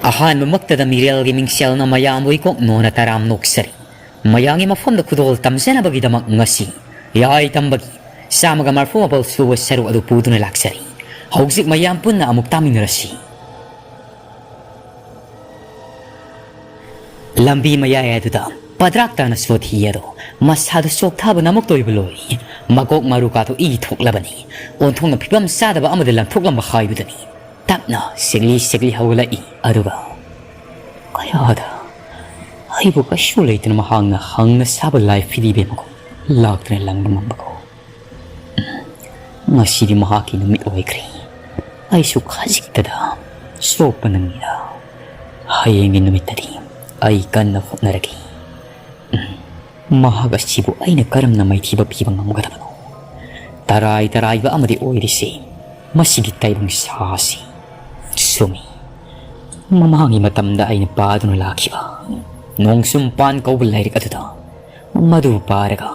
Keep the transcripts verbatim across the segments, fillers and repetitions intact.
ꯑꯍꯥꯟꯕꯃꯛꯇꯗ ꯃꯤꯔꯦꯜꯒꯤ ꯃꯤꯡꯁꯦꯜꯅ ꯃꯌꯥꯝꯕꯨ ꯏꯀꯣꯛ ꯅꯣꯟꯅ ꯇꯔꯥꯝ ꯅꯣꯛꯆꯔꯤ꯫ ꯃꯌꯥꯝꯒꯤ ꯃꯐꯝꯗ ꯈꯨꯗꯣꯜ ꯇꯝꯖꯅꯕꯒꯤꯗꯃꯛ ꯉꯁꯤ ꯌꯥꯏ ꯇꯝꯕꯒꯤ ꯆꯥꯝꯃꯒ ꯃꯔꯐꯨ ꯃꯥꯄꯜ ꯁꯨꯕ ꯁꯔꯨꯛ ꯑꯗꯨ ꯄꯨꯗꯨꯅ ꯂꯥꯛꯆꯔꯤ꯫ ꯍꯧꯖꯤꯛ ꯃꯌꯥꯝ ꯄꯨꯟꯅ ꯑꯃꯨꯛ ꯇꯥꯃꯤꯟꯅꯔꯁꯤ꯫ ꯂꯝꯕꯤ ꯃꯌꯥꯏ ꯑꯗꯨꯗ ꯄꯗ꯭ꯔꯥꯛ ꯇꯥꯅ ꯁꯣꯊꯤ ꯑꯗꯣ ꯃꯁꯥꯗꯨ ꯆꯣꯛꯊꯕꯅ ꯑꯃꯨꯛꯇ ꯑꯣꯏꯕ ꯂꯣꯏꯔꯤ꯫ ꯃꯀꯣꯛ ꯃꯔꯨꯀꯥꯗꯨ ꯏ ꯊꯣꯛꯂꯕꯅꯤ꯫ ꯑꯣꯟꯊꯣꯛꯅ ꯐꯤꯕꯝ ꯆꯥꯗꯕ ꯑꯃꯗ ꯂꯪꯊꯣꯛꯂꯝꯕ ꯍꯥꯏꯕꯗꯨꯅꯤ꯫ ꯇꯞꯅ ꯁꯤꯛꯂꯤ ꯁꯤꯛꯂꯤ ꯍꯧꯒꯠꯂꯛꯏ꯫ ꯑꯗꯨꯒ ꯀꯌꯥꯗ ꯑꯩꯕꯨ ꯀꯩꯁꯨ ꯂꯩꯇꯅ ꯃꯍꯥꯛꯅ ꯍꯪꯅ ꯁꯥꯕ ꯂꯥꯏ ꯐꯤꯗꯤꯕꯦꯝꯒꯨꯝ ꯂꯥꯛꯇꯨꯅ ꯂꯪꯕ ꯉꯝꯕꯀꯣ꯫ ꯉꯁꯤꯗꯤ ꯃꯍꯥꯛꯀꯤ ꯅꯨꯃꯤꯠ ꯑꯣꯏꯈ꯭ꯔꯦ꯫ ꯑꯩꯁꯨ ꯈꯖꯤꯛꯇꯗ ꯆꯣꯞꯄ ꯅꯪꯉꯤꯗ꯫ ꯍꯌꯦꯡꯒꯤ ꯅꯨꯃꯤꯠꯇꯗꯤ ꯑꯩ ꯀꯟꯅ ꯍꯣꯠꯅꯔꯒꯦ꯫ ꯃꯍꯥꯛ ꯑꯁꯤꯕꯨ ꯑꯩꯅ ꯀꯔꯝꯅ ꯃꯥꯏꯊꯤꯕ ꯄꯤꯕ ꯉꯝꯒꯗꯕꯅꯣ? ꯇꯔꯥꯏ ꯇꯔꯥꯏꯕ ꯑꯃꯗꯤ ꯑꯣꯏꯔꯤꯁꯦ ꯃꯁꯤꯒꯤ ꯇꯥꯏꯕꯪ ꯁꯥ ꯑꯁꯤ꯫ ꯆꯨꯝꯃꯤ꯫ ꯃꯃꯥꯡꯒꯤ ꯃꯇꯝꯗ ꯑꯩꯅ ꯄꯥꯗꯨꯅ ꯂꯥꯛꯈꯤꯕ ꯅꯣꯡꯁꯨꯝ ꯄꯥꯟ ꯀꯧꯕ ꯂꯥꯏꯔꯤꯛ ꯑꯗꯨꯗ ꯃꯗꯨ ꯄꯥꯔꯒ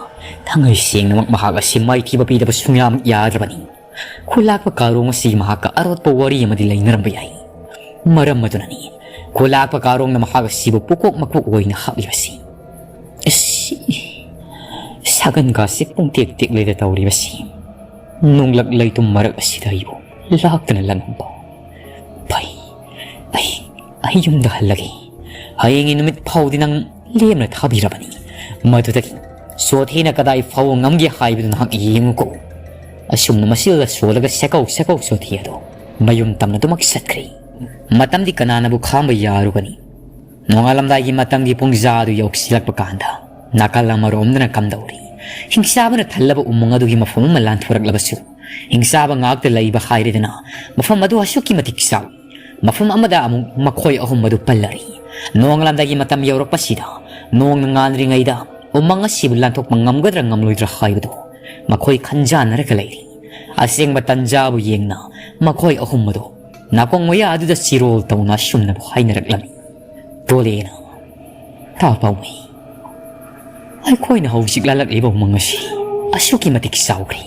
ꯊꯃꯣꯏ ꯁꯦꯡꯅꯃꯛ ꯃꯍꯥꯛ ꯑꯁꯤ ꯃꯥꯏꯊꯤꯕ ꯄꯤꯗꯕ ꯁꯨꯡꯌꯥꯃꯛ ꯌꯥꯗ꯭ꯔꯕꯅꯤ꯫ ꯈꯨꯂꯥꯛꯄ ꯀꯥꯔꯣꯡ ꯑꯁꯤ ꯃꯍꯥꯛꯀ ꯑꯔꯣꯠꯄ ꯋꯥꯔꯤ ꯑꯃꯗꯤ ꯂꯩꯅꯔꯝꯕ ꯌꯥꯏ꯫ ꯃꯔꯝ ꯑꯗꯨꯅꯅꯤ ꯈꯨꯂꯥꯛꯄ ꯀꯥꯔꯣꯡꯅ ꯃꯍꯥꯛ ꯑꯁꯤꯕꯨ ꯄꯨꯀꯣꯛ ꯃꯀꯣꯛ ꯑꯣꯏꯅ ꯍꯥꯞꯂꯤꯕꯁꯤ꯫ ꯑꯁꯤ ꯁꯥꯒꯟꯒꯥꯁꯤ ꯄꯨꯡꯇꯦꯛ ꯇꯦꯛꯂꯦꯗ ꯇꯧꯔꯤꯕꯁꯤ꯫ ꯅꯣꯡꯂꯛ ꯂꯩꯇꯨꯝ ꯃꯔꯛ ꯑꯁꯤꯗ ꯑꯩꯕꯨ ꯂꯥꯛꯇꯅ ꯂꯪꯍꯟꯕ꯫ ꯐꯩ, ꯑꯩ, ꯑꯩ ꯌꯨꯝꯗ ꯍꯜꯂꯒꯦ꯫ ꯍꯌꯦꯡꯒꯤ ꯅꯨꯃꯤꯠ ꯐꯥꯎꯗꯤ ꯅꯪ ꯂꯦꯝꯅ ꯊꯥꯕꯤꯔꯕꯅꯤ꯫ ꯃꯗꯨꯗꯒꯤ ꯆꯣꯊꯦꯅ ꯀꯗꯥꯏ ꯐꯥꯎꯕ ꯉꯝꯒꯦ ꯍꯥꯏꯕꯗꯨ ꯅꯍꯥꯛ ꯌꯦꯡꯉꯨꯀꯣ꯫ ꯑꯁꯨꯝꯅ ꯃꯁꯤꯜꯗ ꯁꯣꯜꯂꯒ ꯁꯦꯀꯧ ꯁꯦꯀꯧ ꯆꯣꯊꯦ ꯑꯗꯣ ꯃꯌꯨꯝ ꯇꯝꯅ ꯑꯗꯨꯃꯛ ꯆꯠꯈ꯭ꯔꯦ꯫ ꯃꯇꯝꯗꯤ ꯀꯅꯥꯅꯕꯨ ꯈꯥꯝꯕ ꯌꯥꯔꯨꯒꯅꯤ? ꯅꯣꯡꯉꯥꯜꯂꯝꯗꯥꯏꯒꯤ ꯃꯇꯝꯒꯤ ꯄꯨꯡꯖꯥ ꯑꯗꯨ ꯌꯧꯁꯤꯜꯂꯛꯄ ꯀꯥꯟꯗ ꯅꯥꯀꯜ ꯑꯃꯔꯣꯝꯗꯅ ꯀꯝꯗꯧꯔꯤ? ꯍꯤꯡꯆꯥꯕꯅ ꯊꯜꯂꯕ ꯎꯃꯪ ꯑꯗꯨꯒꯤ ꯃꯐꯝ ꯑꯃ ꯂꯥꯟꯊꯣꯔꯛꯂꯕꯁꯨ ꯍꯤꯡꯆꯥꯕ ꯉꯥꯛꯇ ꯂꯩꯕ ꯍꯥꯏꯔꯦꯗꯅ ꯃꯐꯝ ꯑꯗꯨ ꯑꯁꯨꯛꯀꯤ ꯃꯇꯤꯛ ꯆꯥꯎꯏ꯫ ꯃꯐꯝ ꯑꯃꯗ ꯑꯃꯨꯛ ꯃꯈꯣꯏ ꯑꯍꯨꯝ ꯑꯗꯨ ꯄꯜꯂꯔꯤ꯫ ꯅꯣꯡꯉꯥꯜꯂꯝꯗꯥꯏꯒꯤ ꯃꯇꯝ ꯌꯧꯔꯛꯄꯁꯤꯗ ꯅꯣꯡꯅ ꯉꯥꯟꯗ꯭ꯔꯤꯉꯩꯗ ꯎꯃꯪ ꯑꯁꯤꯕꯨ ꯂꯥꯟꯊꯣꯛꯄ ꯉꯝꯒꯗ꯭ꯔꯥ ꯉꯝꯂꯣꯏꯗ꯭ꯔꯥ ꯍꯥꯏꯕꯗꯨ ꯃꯈꯣꯏ ꯈꯟꯖꯥꯟꯅꯔꯒ ꯂꯩꯔꯤ꯫ ꯑꯁꯦꯡꯕ ꯇꯟꯖꯥꯕꯨ ꯌꯦꯡꯅ ꯃꯈꯣꯏ ꯑꯍꯨꯝ ꯑꯗꯨ ꯅꯥꯀꯣꯡ ꯃꯌꯥ ꯑꯗꯨꯗ ꯆꯤꯔꯣꯜ ꯇꯧꯅ ꯑꯁꯨꯝꯅꯕꯨ ꯍꯥꯏꯅꯔꯛꯂꯝꯃꯤ꯫ ꯇꯣꯂꯦꯅ, ꯇꯥ ꯄꯥꯎꯃꯩ, ꯑꯩꯈꯣꯏꯅ ꯍꯧꯖꯤꯛ ꯂꯥꯜꯂꯛꯂꯤꯕ ꯎꯃꯪ ꯑꯁꯤ ꯑꯁꯨꯛꯀꯤ ꯃꯇꯤꯛ ꯆꯥꯎꯈ꯭ꯔꯦ꯫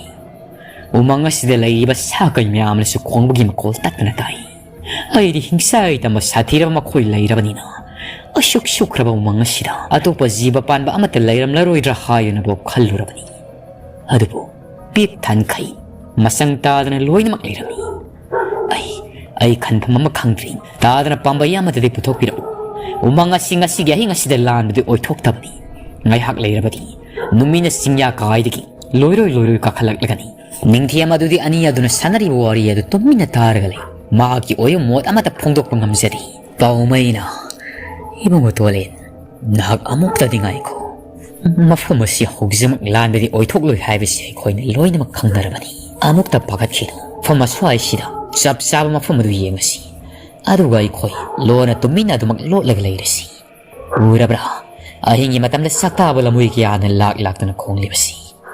ꯎꯃꯪ ꯑꯁꯤꯗ ꯂꯩꯔꯤꯕ ꯁꯥ ꯀꯩ ꯃꯌꯥꯝꯅꯁꯨ ꯈꯣꯡꯕꯒꯤ ꯃꯈꯣꯜ ꯇꯠꯇꯅ ꯇꯥꯏ꯫ ꯑꯩꯗꯤ ꯍꯤꯡꯆꯥꯏ ꯇꯝꯕ ꯁꯥꯊꯤꯔꯕ ꯃꯈꯣꯏ ꯂꯩꯔꯕꯅꯤꯅ, ꯑꯁꯨꯛ ꯁꯨꯛꯈ꯭ꯔꯕ ꯎꯃꯪ ꯑꯁꯤꯗ ꯑꯇꯣꯞꯄ ꯖꯤꯕ ꯄꯥꯟꯕ ꯑꯃꯠꯇ ꯂꯩꯔꯝꯂꯔꯣꯏꯗ꯭ꯔꯥ ꯍꯥꯏꯗꯨꯅꯕꯨ ꯈꯜꯂꯨꯔꯕꯅꯤ꯫ ꯑꯗꯨꯕꯨ ꯄꯤꯛ ꯊꯟꯈꯩ ꯃꯁꯪ ꯇꯥꯗꯅ ꯂꯣꯏꯅꯃꯛ ꯂꯩꯔꯝꯃꯤ꯫ ꯑꯩ, ꯑꯩ ꯈꯟꯐꯝ ꯑꯃ ꯈꯪꯗ꯭ꯔꯤ꯫ ꯇꯥꯗꯅ ꯄꯥꯝꯕꯩ ꯑꯃꯗꯗꯤ ꯄꯨꯊꯣꯛꯄꯤꯔꯛꯎ꯫ ꯎꯃꯪ ꯑꯁꯤ ꯉꯁꯤꯒꯤ ꯑꯍꯤꯡ ꯑꯁꯤꯗ ꯂꯥꯟꯕꯗꯤ ꯑꯣꯏꯊꯣꯛꯇꯕꯅꯤ꯫ ꯉꯥꯏꯍꯥꯛ ꯂꯩꯔꯕꯗꯤ ꯅꯨꯃꯤꯠꯅ ꯆꯤꯡꯌꯥ ꯀꯥꯏꯗꯒꯤ ꯂꯣꯏꯔꯣꯏ ꯂꯣꯏꯔꯣꯏ ꯀꯥꯈꯠꯂꯛꯂꯒꯅꯤ꯫ ꯅꯤꯡꯊꯤ ꯑꯃꯗꯨꯗꯤ ꯑꯅꯤ ꯑꯗꯨꯅ ꯁꯥꯟꯅꯔꯤꯕ ꯋꯥꯔꯤ ꯑꯗꯨ ꯇꯨꯃꯤꯟꯅ ꯇꯥꯔꯒ ꯂꯩ꯫ ꯃꯍꯥꯛꯀꯤ ꯑꯣꯏꯕ ꯃꯣꯠ ꯑꯃꯠꯇ ꯐꯣꯡꯗꯣꯛꯄ ꯉꯝꯖꯗꯦ꯫ ꯄꯥꯎꯃꯩꯅ, "ꯏꯕꯨꯡꯉꯣ ꯇꯣꯂꯦꯟ, ꯅꯍꯥꯛ ꯑꯃꯨꯛꯇꯗꯤ ꯉꯥꯏꯈꯣ꯫ ꯃꯐꯝ ꯑꯁꯤ ꯍꯧꯖꯤꯛꯃꯛ ꯂꯥꯟꯕꯗꯤ ꯑꯣꯏꯊꯣꯛꯂꯣꯏ ꯍꯥꯏꯕꯁꯤ ꯑꯩꯈꯣꯏꯅ ꯂꯣꯏꯅꯃꯛ ꯈꯪꯅꯔꯕꯅꯤ꯫ ꯑꯃꯨꯛꯇ ꯄꯥꯈꯠꯈꯤꯅꯨ꯫ ꯃꯐꯝ ꯑꯁ꯭ꯋꯥꯏꯁꯤꯗ ꯆꯞ ꯆꯥꯕ ꯃꯐꯝ ꯑꯗꯨ ꯌꯦꯡꯉꯁꯤ꯫ ꯑꯗꯨꯒ ꯑꯩꯈꯣꯏ ꯂꯣꯟꯅ ꯇꯨꯃꯤꯟꯅ ꯑꯗꯨꯃꯛ ꯂꯣꯠꯂꯒ ꯂꯩꯔꯁꯤ꯫ ꯎꯔꯕ꯭ꯔꯥ? ꯑꯍꯤꯡꯒꯤ ꯃꯇꯝꯗ ꯁꯛꯇꯥꯕ ꯂꯝꯍꯨꯏ ꯀꯌꯥꯅ ꯂꯥꯛ ꯂꯥꯛꯇꯅ ꯈꯣꯡꯂꯤꯕꯁꯤ꯫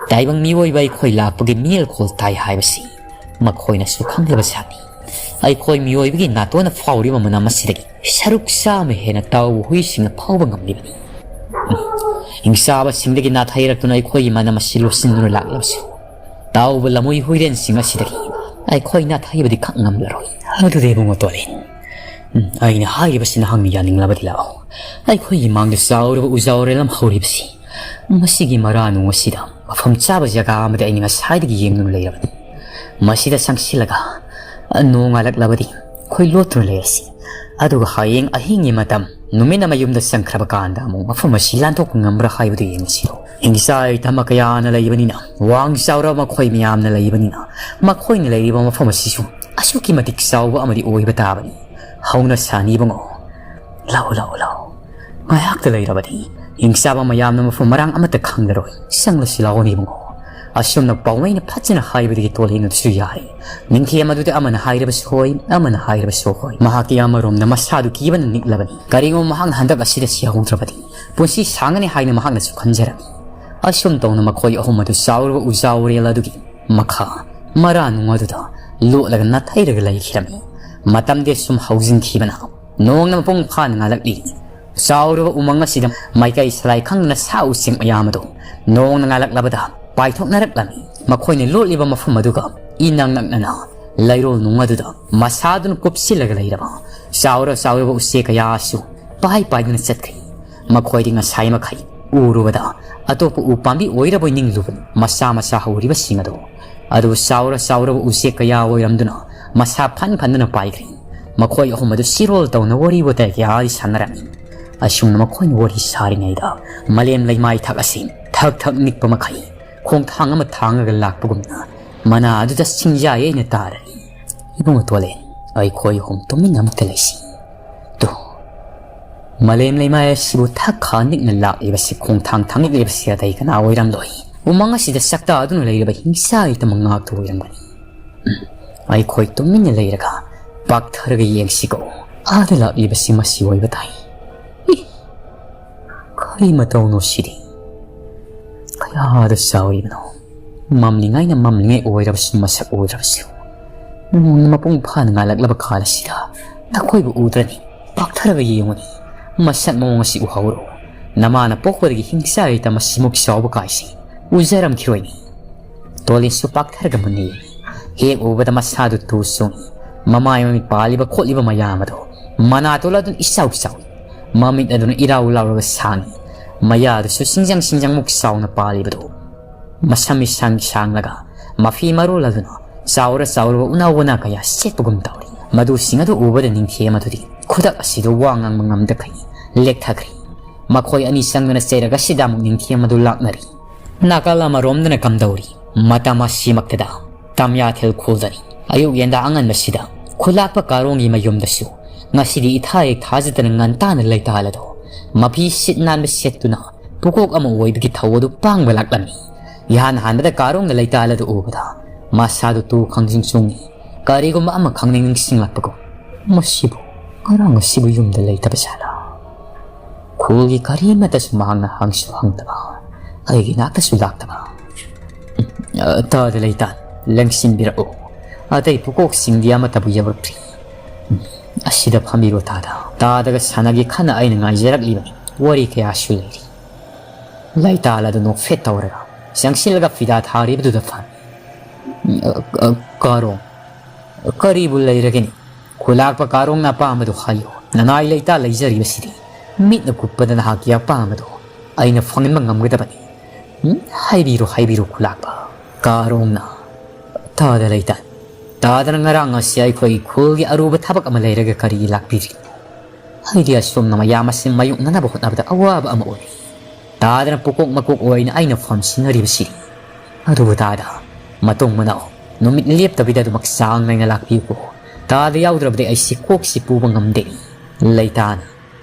ꯇꯥꯏꯕꯪ ꯃꯤꯑꯣꯏꯕ ꯑꯩꯈꯣꯏ ꯂꯥꯛꯄꯒꯤ ꯃꯤꯅꯦꯜꯈꯣꯜ ꯇꯥꯏ ꯍꯥꯏꯕꯁꯤ ꯃꯈꯣꯏꯅꯁꯨ ꯈꯪꯂꯤꯕ ꯁꯥꯅꯤ꯫ ꯑꯩꯈꯣꯏ ꯃꯤꯑꯣꯏꯕꯒꯤ ꯅꯥꯇꯣꯟꯅ ꯐꯥꯎꯔꯤꯕ ꯃꯅꯝ ꯑꯁꯤꯗꯒꯤ ꯁꯔꯨꯛ ꯆꯥꯝꯃ ꯍꯦꯟꯅ ꯇꯥꯎꯕ ꯍꯨꯏꯁꯤꯡꯅ ꯐꯥꯎꯕ ꯉꯝꯂꯤꯕꯅꯤ꯫ ꯎꯝ, ꯍꯤꯡꯆꯥꯕꯁꯤꯡꯗꯒꯤ ꯅꯥꯊꯩꯔꯛꯇꯨꯅ ꯑꯩꯈꯣꯏꯒꯤ ꯃꯅꯝ ꯑꯁꯤ ꯂꯣꯠꯁꯤꯟꯗꯨꯅ ꯂꯥꯛꯂꯕꯁꯨ, ꯇꯥꯎꯕ ꯂꯝꯍꯨꯏ ꯍꯨꯏꯔꯦꯟꯁꯤꯡ ꯑꯁꯤꯗꯒꯤ ꯑꯩꯈꯣꯏ ꯅꯥꯊꯩꯕꯗꯤ ꯈꯛ ꯉꯝꯂꯔꯣꯏ꯫ ꯑꯗꯨꯗꯤ ꯏꯕꯨꯡꯉꯣ ꯇꯣꯂꯦꯟ, ꯎꯝ, ꯑꯩꯅ ꯍꯥꯏꯔꯤꯕꯁꯤ ꯅꯍꯥꯛꯅ ꯌꯥꯅꯤꯡꯂꯕꯗꯤ ꯂꯥꯛꯑꯣ꯫ ꯑꯩꯈꯣꯏꯒꯤ ꯃꯥꯡꯗ ꯆꯥꯎꯔꯕ ꯎꯖꯥ ꯎꯔꯦꯜ ꯑꯃ ꯍꯧꯔꯤꯕꯁꯤ, ꯃꯁꯤꯒꯤ ꯃꯔꯥ ꯅꯨꯡ ꯑꯁꯤꯗ ꯃꯐꯝ ꯆꯥꯕ ꯖꯒꯥ ꯑꯃꯗ ꯑꯩꯅ ꯉꯁꯥꯏꯗꯒꯤ ꯌꯦꯡꯗꯨꯅ ꯂꯩꯔꯕꯅꯤ꯫ ꯃꯁꯤꯗ ꯆꯪꯁꯤꯜꯂꯒ ꯅꯣꯡ ꯉꯥꯜꯂꯛꯂꯕꯗꯤ ꯑꯩꯈꯣꯏ ꯂꯣꯠꯇꯨꯅ ꯂꯩꯔꯁꯤ꯫ ꯑꯗꯨꯒ ꯍꯌꯦꯡ ꯑꯍꯤꯡꯒꯤ ꯃꯇꯝ ꯅꯨꯃꯤꯠꯅ ꯃꯌꯨꯝꯗ ꯆꯪꯈ꯭ꯔꯕ ꯀꯥꯟꯗ ꯑꯃꯨꯛ ꯃꯐꯝ ꯑꯁꯤ ꯂꯥꯟꯊꯣꯛꯄ ꯉꯝꯕ꯭ꯔꯥ ꯍꯥꯏꯕꯗꯨ ꯌꯦꯡꯉꯁꯤꯔꯣ꯫ ꯍꯤꯡꯆꯥꯏ ꯇꯝꯕ ꯀꯌꯥꯅ ꯂꯩꯕꯅꯤꯅ, ꯋꯥꯡ ꯆꯥꯎꯔꯕ ꯃꯈꯣꯏ ꯃꯌꯥꯝꯅ ꯂꯩꯕꯅꯤꯅ, ꯃꯈꯣꯏꯅ ꯂꯩꯔꯤꯕ ꯃꯐꯝ ꯑꯁꯤꯁꯨ ꯑꯁꯨꯛꯀꯤ ꯃꯇꯤꯛ ꯆꯥꯎꯕ ꯑꯃꯗꯤ ꯑꯣꯏꯕ ꯇꯥꯕꯅꯤ꯫ ꯍꯧꯅ ꯁꯥꯅꯤ ꯏꯕꯨꯡꯉꯣ꯫ ꯂꯥꯛꯎ, ꯂꯥꯛꯎ, ꯂꯥꯛꯎ꯫ ꯉꯥꯏꯍꯥꯛꯇ ꯂꯩꯔꯕꯗꯤ ꯍꯤꯡꯆꯥꯕ ꯃꯌꯥꯝꯅ ꯃꯐꯝ ꯃꯔꯥꯡ ꯑꯃꯠꯇ ꯈꯪꯂꯔꯣꯏ꯫ ꯆꯪꯂꯁꯤ ꯂꯥꯛꯑꯣꯅꯦ ꯏꯕꯨꯡꯉꯣ꯫ ꯑꯁꯨꯝꯅ ꯄꯥꯎꯃꯩꯅ ꯐꯖꯅ ꯍꯥꯏꯕꯗꯒꯤ ꯇꯣꯂꯦꯟ ꯑꯗꯨꯁꯨ ꯌꯥꯔꯦ꯫ ꯅꯤꯡꯊꯤ ꯑꯃꯗꯨꯗ ꯑꯃꯅ ꯍꯥꯏꯔꯕꯁꯨ ꯍꯣꯏ, ꯑꯃꯅ ꯍꯥꯏꯔꯕꯁꯨ ꯍꯣꯏ꯫ ꯃꯍꯥꯛꯇꯤ ꯑꯃꯔꯣꯝꯗ ꯃꯁꯥꯗꯨ ꯀꯤꯕꯅ ꯅꯤꯛꯂꯕꯅꯤ꯫ ꯀꯔꯤꯒꯨꯝꯕ ꯃꯍꯥꯛꯅ ꯍꯟꯗꯛ ꯑꯁꯤꯗ ꯁꯤꯍꯧꯗ꯭ꯔꯕꯗꯤ ꯄꯨꯟꯁꯤ ꯁꯥꯡꯒꯅꯤ ꯍꯥꯏꯅ ꯃꯍꯥꯛꯅꯁꯨ ꯈꯟꯖꯔꯝꯃꯤ꯫ ꯑꯁꯨꯝ ꯇꯧꯅ ꯃꯈꯣꯏ ꯑꯍꯨꯝ ꯑꯗꯨ ꯆꯥꯎꯔꯕ ꯎꯖꯥ ꯎꯔꯦꯜ ꯑꯗꯨꯒꯤ ꯃꯈꯥ ꯃꯔꯥ ꯅꯨꯡ ꯑꯗꯨꯗ ꯂꯣꯠꯂꯒ ꯅꯥꯊꯩꯔꯒ ꯂꯩꯈꯤꯔꯝꯃꯤ꯫ ꯃꯇꯝꯗꯤ ꯑꯁꯨꯝ ꯍꯧꯖꯤꯟꯈꯤꯕꯅ ꯅꯣꯡꯅ ꯃꯄꯨꯡ ꯐꯥꯅ ꯉꯥꯜꯂꯛꯂꯤ꯫ ꯆꯥꯎꯔꯕ ꯎꯃꯪ ꯑꯁꯤꯗ ꯃꯥꯏꯀꯩ ꯁꯂꯥꯏ ꯈꯪꯗꯅ ꯁꯥ ꯎꯆꯦꯛ ꯃꯌꯥꯝ ꯑꯗꯨ ꯅꯣꯡꯅ ꯉꯥꯜꯂꯛꯂꯕꯗ ꯄꯥꯏꯊꯣꯛꯅꯔꯛꯂꯝꯃꯤ꯫ ꯃꯈꯣꯏꯅ ꯂꯣꯠꯂꯤꯕ ꯃꯐꯝ ꯑꯗꯨꯒ ꯏꯅꯛ ꯅꯛꯅꯅ ꯂꯩꯔꯣꯜ ꯅꯨꯡ ꯑꯗꯨꯗ ꯃꯁꯥꯗꯨꯅ ꯀꯨꯞꯁꯤꯜꯂꯒ ꯂꯩꯔꯕ ꯆꯥꯎꯔ ꯆꯥꯎꯔꯕ ꯎꯆꯦꯛ ꯀꯌꯥꯁꯨ ꯄꯥꯏ ꯄꯥꯏꯗꯨꯅ ꯆꯠꯈ꯭ꯔꯤ꯫ ꯃꯈꯣꯏꯗꯤ ꯉꯁꯥꯏ ꯃꯈꯩ ꯎꯔꯨꯕꯗ ꯑꯇꯣꯞꯄ ꯎ ꯄꯥꯝꯕꯤ ꯑꯣꯏꯔꯕꯣꯏ ꯅꯤꯡꯂꯨꯕꯅꯤ꯫ ꯃꯆꯥ ꯃꯆꯥ ꯍꯧꯔꯤꯕꯁꯤꯡ ꯑꯗꯣ, ꯑꯗꯨꯕꯨ ꯆꯥꯎꯔ ꯆꯥꯎꯔꯕ ꯎꯆꯦꯛ ꯀꯌꯥ ꯑꯣꯏꯔꯝꯗꯨꯅ ꯃꯁꯥ ꯐꯟ ꯐꯟꯗꯨꯅ ꯄꯥꯏꯈ꯭ꯔꯤ꯫ ꯃꯈꯣꯏ ꯑꯍꯨꯝ ꯑꯗꯨ ꯁꯤꯔꯣꯜ ꯇꯧꯅ ꯋꯥꯔꯤ ꯋꯥꯇꯥꯏ ꯀꯌꯥꯗꯤ ꯁꯥꯟꯅꯔꯝꯃꯤ꯫ ꯑꯁꯨꯝꯅ ꯃꯈꯣꯏꯅ ꯋꯥꯔꯤ ꯁꯥꯔꯤꯉꯩꯗ ꯃꯥꯂꯦꯝ ꯂꯩꯃꯥꯏ ꯊꯛ ꯑꯁꯤ ꯊꯛ ꯊꯛ ꯅꯤꯛꯄ ꯃꯈꯩ ꯈꯣꯡꯊꯥꯡ ꯑꯃ ꯊꯥꯡꯉꯒ ꯂꯥꯛꯄꯒꯨꯝꯅ ꯃꯅꯥ ꯑꯗꯨꯗ ꯆꯤꯡꯌꯥꯏ ꯑꯩꯅ ꯇꯥꯔꯛꯏ꯫ "ꯏꯕꯨꯡꯉꯣ ꯇꯣꯂꯦꯟ, ꯑꯩꯈꯣꯏ ꯑꯍꯨꯝ ꯇꯨꯃꯤꯟꯅ ꯑꯃꯨꯛꯇ ꯂꯩꯁꯤ꯫ ꯇꯨ, ꯃꯥꯂꯦꯝ ꯂꯩꯃꯥꯏ ꯑꯁꯤꯕꯨ ꯊꯛ ꯈꯥ ꯅꯤꯛꯅ ꯂꯥꯛꯂꯤꯕꯁꯤ, ꯈꯣꯡꯊꯥꯡ ꯊꯥꯡꯂꯛꯂꯤꯕꯁꯤ ꯑꯇꯩ ꯀꯅꯥ ꯑꯣꯏꯔꯝꯂꯣꯏ꯫ ꯎꯃꯪ ꯑꯁꯤꯗ ꯆꯥꯛꯇꯥꯗꯨꯅ ꯂꯩꯔꯤꯕ ꯍꯤꯡꯆꯥ ꯂꯩꯇꯃ ꯉꯥꯛꯇ ꯑꯣꯏꯔꯝꯒꯅꯤ꯫ ꯑꯩꯈꯣꯏ ꯇꯨꯃꯤꯟꯅ ꯂꯩꯔꯒ ꯄꯥꯛꯊꯔꯒ ꯌꯦꯡꯁꯤꯀꯣ꯫ ꯑꯥꯗ ꯂꯥꯛꯂꯤꯕꯁꯤ ꯃꯁꯤ ꯑꯣꯏꯕ ꯇꯥꯏ꯫ ꯏ! ꯀꯔꯤ ꯃꯇꯧꯅꯣ ꯁꯤꯗꯤ? ꯀꯌꯥꯗ ꯆꯥꯎꯔꯤꯕꯅꯣ? ꯃꯝꯂꯤꯉꯩꯅ ꯃꯝꯂꯤꯉꯩ ꯑꯣꯏꯔꯕꯁꯨ ꯃꯁꯛ ꯎꯗ꯭ꯔꯕꯁꯨ, ꯅꯣꯡꯅ ꯃꯄꯨꯡ ꯐꯥꯅ ꯉꯥꯜꯂꯛꯂꯕ ꯀꯥꯟ ꯑꯁꯤꯗ ꯅꯈꯣꯏꯕꯨ ꯎꯗ꯭ꯔꯅꯤ꯫ ꯄꯥꯛꯊꯔꯒ ꯌꯦꯡꯉꯨꯅꯤ꯫ ꯃꯁꯛ ꯃꯑꯣꯡ ꯑꯁꯤ ꯎꯍꯧꯔꯣ꯫ ꯅꯃꯥꯅ ꯄꯣꯛꯄꯗꯒꯤ ꯍꯤꯡꯆꯥ ꯂꯩꯇ ꯃꯁꯤꯃꯨꯛ ꯆꯥꯎꯕ ꯀꯥꯏꯁꯤ ꯎꯖꯔꯝꯈꯤꯔꯣꯏꯅꯤ꯫" ꯇꯣꯂꯤꯟꯁꯨ ꯄꯥꯛꯊꯔꯒ ꯃꯨꯟꯅ ꯌꯦꯡꯉꯤ꯫ ꯍꯦꯛ ꯎꯕꯗ ꯃꯁꯥꯗꯨ ꯇꯨ ꯆꯣꯡꯉꯤ꯫ ꯃꯃꯥꯏ ꯃꯃꯤꯠ ꯄꯥꯜꯂꯤꯕ ꯈꯣꯠꯂꯤꯕ ꯃꯌꯥꯝ ꯑꯗꯨ ꯃꯅꯥꯇꯣꯟ ꯑꯗꯨꯅ ꯏꯆꯥꯎ ꯆꯥꯎꯏ꯫ ꯃꯃꯤꯠ ꯑꯗꯨꯅ ꯏꯔꯥꯎ ꯂꯥꯎꯔꯒ ꯁꯥꯡꯏ꯫ ꯃꯌꯥꯗꯨꯁꯨ ꯁꯤꯡꯖꯪ ꯁꯤꯡꯖꯪꯃꯨꯛ ꯆꯥꯎꯅ ꯄꯥꯜꯂꯤꯕꯗꯨ꯫ ꯃꯁꯝ ꯏꯁꯥꯡ ꯁꯥꯡꯂꯒ ꯃꯐꯤ ꯃꯔꯣꯜ ꯑꯗꯨꯅ ꯆꯥꯎꯔ ꯆꯥꯎꯔꯕ ꯎꯅꯥ ꯋꯥꯅꯥ ꯀꯌꯥ ꯁꯦꯠꯄꯒꯨꯝ ꯇꯧꯔꯤ꯫ ꯃꯗꯨꯁꯤꯡ ꯑꯗꯨ ꯎꯕꯗ ꯅꯤꯡꯊꯦꯝ ꯑꯗꯨꯗꯤ ꯈꯨꯗꯛ ꯑꯁꯤꯗ ꯋꯥ ꯉꯥꯡꯕ ꯉꯝꯗꯈꯩ ꯂꯦꯛꯊꯈ꯭ꯔꯦ꯫ ꯃꯈꯣꯏ ꯑꯅꯤ ꯆꯪꯗꯨꯅ ꯆꯩꯔꯒ ꯁꯤꯗ ꯑꯃꯨꯛ ꯅꯤꯡꯊꯦꯝ ꯑꯗꯨ ꯂꯥꯛꯅꯔꯤ꯫ ꯅꯥꯀꯜ ꯑꯃꯔꯣꯝꯗꯅ ꯀꯝꯗꯧꯔꯤ? ꯃꯇꯝ ꯑꯁꯤꯃꯛꯇꯗ ꯇꯝꯌꯥꯊꯦꯜ ꯈꯨꯜꯗꯅꯤ꯫ ꯑꯌꯨꯛ ꯌꯦꯟꯗꯥ ꯑꯉꯟꯕꯁꯤꯗ ꯈꯨꯂꯥꯛꯄ ꯀꯥꯔꯣꯡꯒꯤ ꯃꯌꯨꯝꯗꯁꯨ ꯉꯁꯤꯗꯤ ꯏꯊꯥ ꯍꯦꯛ ꯊꯥꯖꯗꯅ ꯉꯟꯇꯥꯅ ꯂꯩꯇꯥꯜ ꯑꯗꯣ ꯃꯐꯤ ꯁꯤꯠ ꯅꯥꯟꯕ ꯁꯦꯠꯇꯨꯅ ꯄꯨꯀꯣꯛ ꯑꯃ ꯑꯣꯏꯕꯒꯤ ꯊꯧ ꯑꯗꯨ ꯄꯥꯡꯕ ꯂꯥꯛꯂꯝꯃꯤ꯫ ꯏꯍꯥꯟ ꯍꯥꯟꯕꯗ ꯀꯥꯔꯣꯡꯅ ꯂꯩꯇꯥꯜ ꯑꯗꯨ ꯎꯕꯗ ꯃꯁꯥꯗꯨ ꯇꯨ ꯈꯪꯖꯤꯡ ꯆꯣꯡꯉꯤ꯫ ꯀꯔꯤꯒꯨꯝꯕ ꯑꯃ ꯈꯪꯅꯤꯡ ꯅꯤꯡꯁꯤꯡꯂꯛꯄꯒꯨꯝ, "ꯃꯁꯤꯕꯨ ꯉꯔꯥꯡ ꯑꯁꯤꯕꯨ ꯌꯨꯝꯗ ꯂꯩꯇꯕ ꯖꯥꯠꯂꯥ? ꯈꯨꯜꯒꯤ ꯀꯔꯤꯃꯠꯇꯁꯨ ꯃꯍꯥꯛꯅ ꯍꯪꯁꯨ ꯍꯪꯗꯕ, ꯑꯩꯒꯤ ꯅꯥꯛꯇꯁꯨ ꯂꯥꯛꯇꯕ꯫ ꯎꯝ, ꯑ, ꯇꯥꯗ ꯂꯩꯇꯥꯟ, ꯂꯦꯡꯁꯤꯟꯕꯤꯔꯛꯎ꯫ ꯑꯇꯩ ꯄꯨꯀꯣꯛꯁꯤꯡꯗꯤ ꯑꯃꯠꯇꯕꯨ ꯌꯧꯔꯛꯇ꯭ꯔꯤ꯫ ꯎꯝ, ꯑꯁꯤꯗ ꯐꯝꯕꯤꯔꯣ ꯇꯥꯗ꯫" ꯇꯥꯗꯒ ꯁꯥꯟꯅꯒꯦ ꯈꯟꯅ ꯑꯩꯅ ꯉꯥꯏꯖꯔꯛꯂꯤꯕꯅꯤ꯫ ꯋꯥꯔꯤ ꯀꯌꯥꯁꯨ ꯂꯩꯔꯤ꯫ ꯂꯩꯇꯥꯜ ꯑꯗꯨ ꯅꯣꯛꯐꯦꯠ ꯇꯧꯔꯒ ꯆꯪꯁꯤꯜꯂꯒ ꯐꯤꯗꯥ ꯊꯥꯔꯤꯕꯗꯨꯗ ꯐꯝꯃꯤ꯫ "ꯑ, ꯑ, ꯀꯥꯔꯣꯡ, "ꯀꯔꯤꯕꯨ ꯂꯩꯔꯒꯅꯤ? ꯈꯨꯂꯥꯛꯄ ꯀꯥꯔꯣꯡꯅ ꯑꯄꯥꯝꯕꯗꯨ ꯍꯥꯏꯌꯨ꯫ ꯅꯅꯥꯏ ꯂꯩꯇꯥ ꯂꯩꯖꯔꯤꯕꯁꯤꯗꯤ ꯃꯤꯠꯅ ꯀꯨꯞꯄꯗ ꯅꯍꯥꯛꯀꯤ ꯑꯄꯥꯝꯕꯗꯨ ꯑꯩꯅ ꯐꯪꯍꯟꯕ ꯉꯝꯒꯗꯕꯅꯤ꯫ ꯎꯝ, ꯍꯥꯏꯕꯤꯔꯣ, ꯍꯥꯏꯕꯤꯔꯣ ꯈꯨꯂꯥꯛꯄ ꯀꯥꯔꯣꯡꯅ꯫ ꯇꯥꯗ ꯂꯩꯇꯥ, ꯇꯥꯗꯅ ꯉꯔꯥꯡ ꯑꯁꯤ ꯑꯩꯈꯣꯏꯒꯤ ꯈꯨꯜꯒꯤ ꯑꯔꯨꯕ ꯊꯕꯛ ꯑꯃ ꯂꯩꯔꯒ ꯀꯔꯤ ꯂꯥꯛꯄꯤꯔꯤ? ꯑꯩꯗꯤ ꯑꯁꯣꯝꯅ ꯃꯌꯥꯝ ꯑꯁꯤ ꯃꯥꯌꯣꯛꯅꯅꯕ ꯍꯣꯠꯅꯕꯗ ꯑꯋꯥꯕ ꯑꯃ ꯑꯣꯏꯔꯤ꯫ ꯇꯥꯗꯅ ꯄꯨꯀꯣꯛ ꯃꯀꯣꯛ ꯑꯣꯏꯅ ꯑꯩꯅ ꯐꯝꯁꯤꯟꯅꯔꯤꯕꯁꯤ꯫ ꯑꯗꯨꯕꯨ ꯇꯥꯗ, ꯃꯇꯨꯡ ꯃꯅꯥꯎ ꯅꯨꯃꯤꯠ ꯂꯦꯞꯇꯕꯤꯗ ꯑꯗꯨꯃꯛ ꯆꯥꯡ ꯅꯥꯏꯅ ꯂꯥꯛꯄꯤꯌꯨꯀꯣ꯫ ꯇꯥꯗ ꯌꯥꯎꯗ꯭ꯔꯕꯗꯤ ꯑꯩꯁꯤ ꯀꯣꯛꯁꯤ ꯄꯨꯕ ꯉꯝꯗꯦ꯫ ꯂꯩꯇꯥꯅ,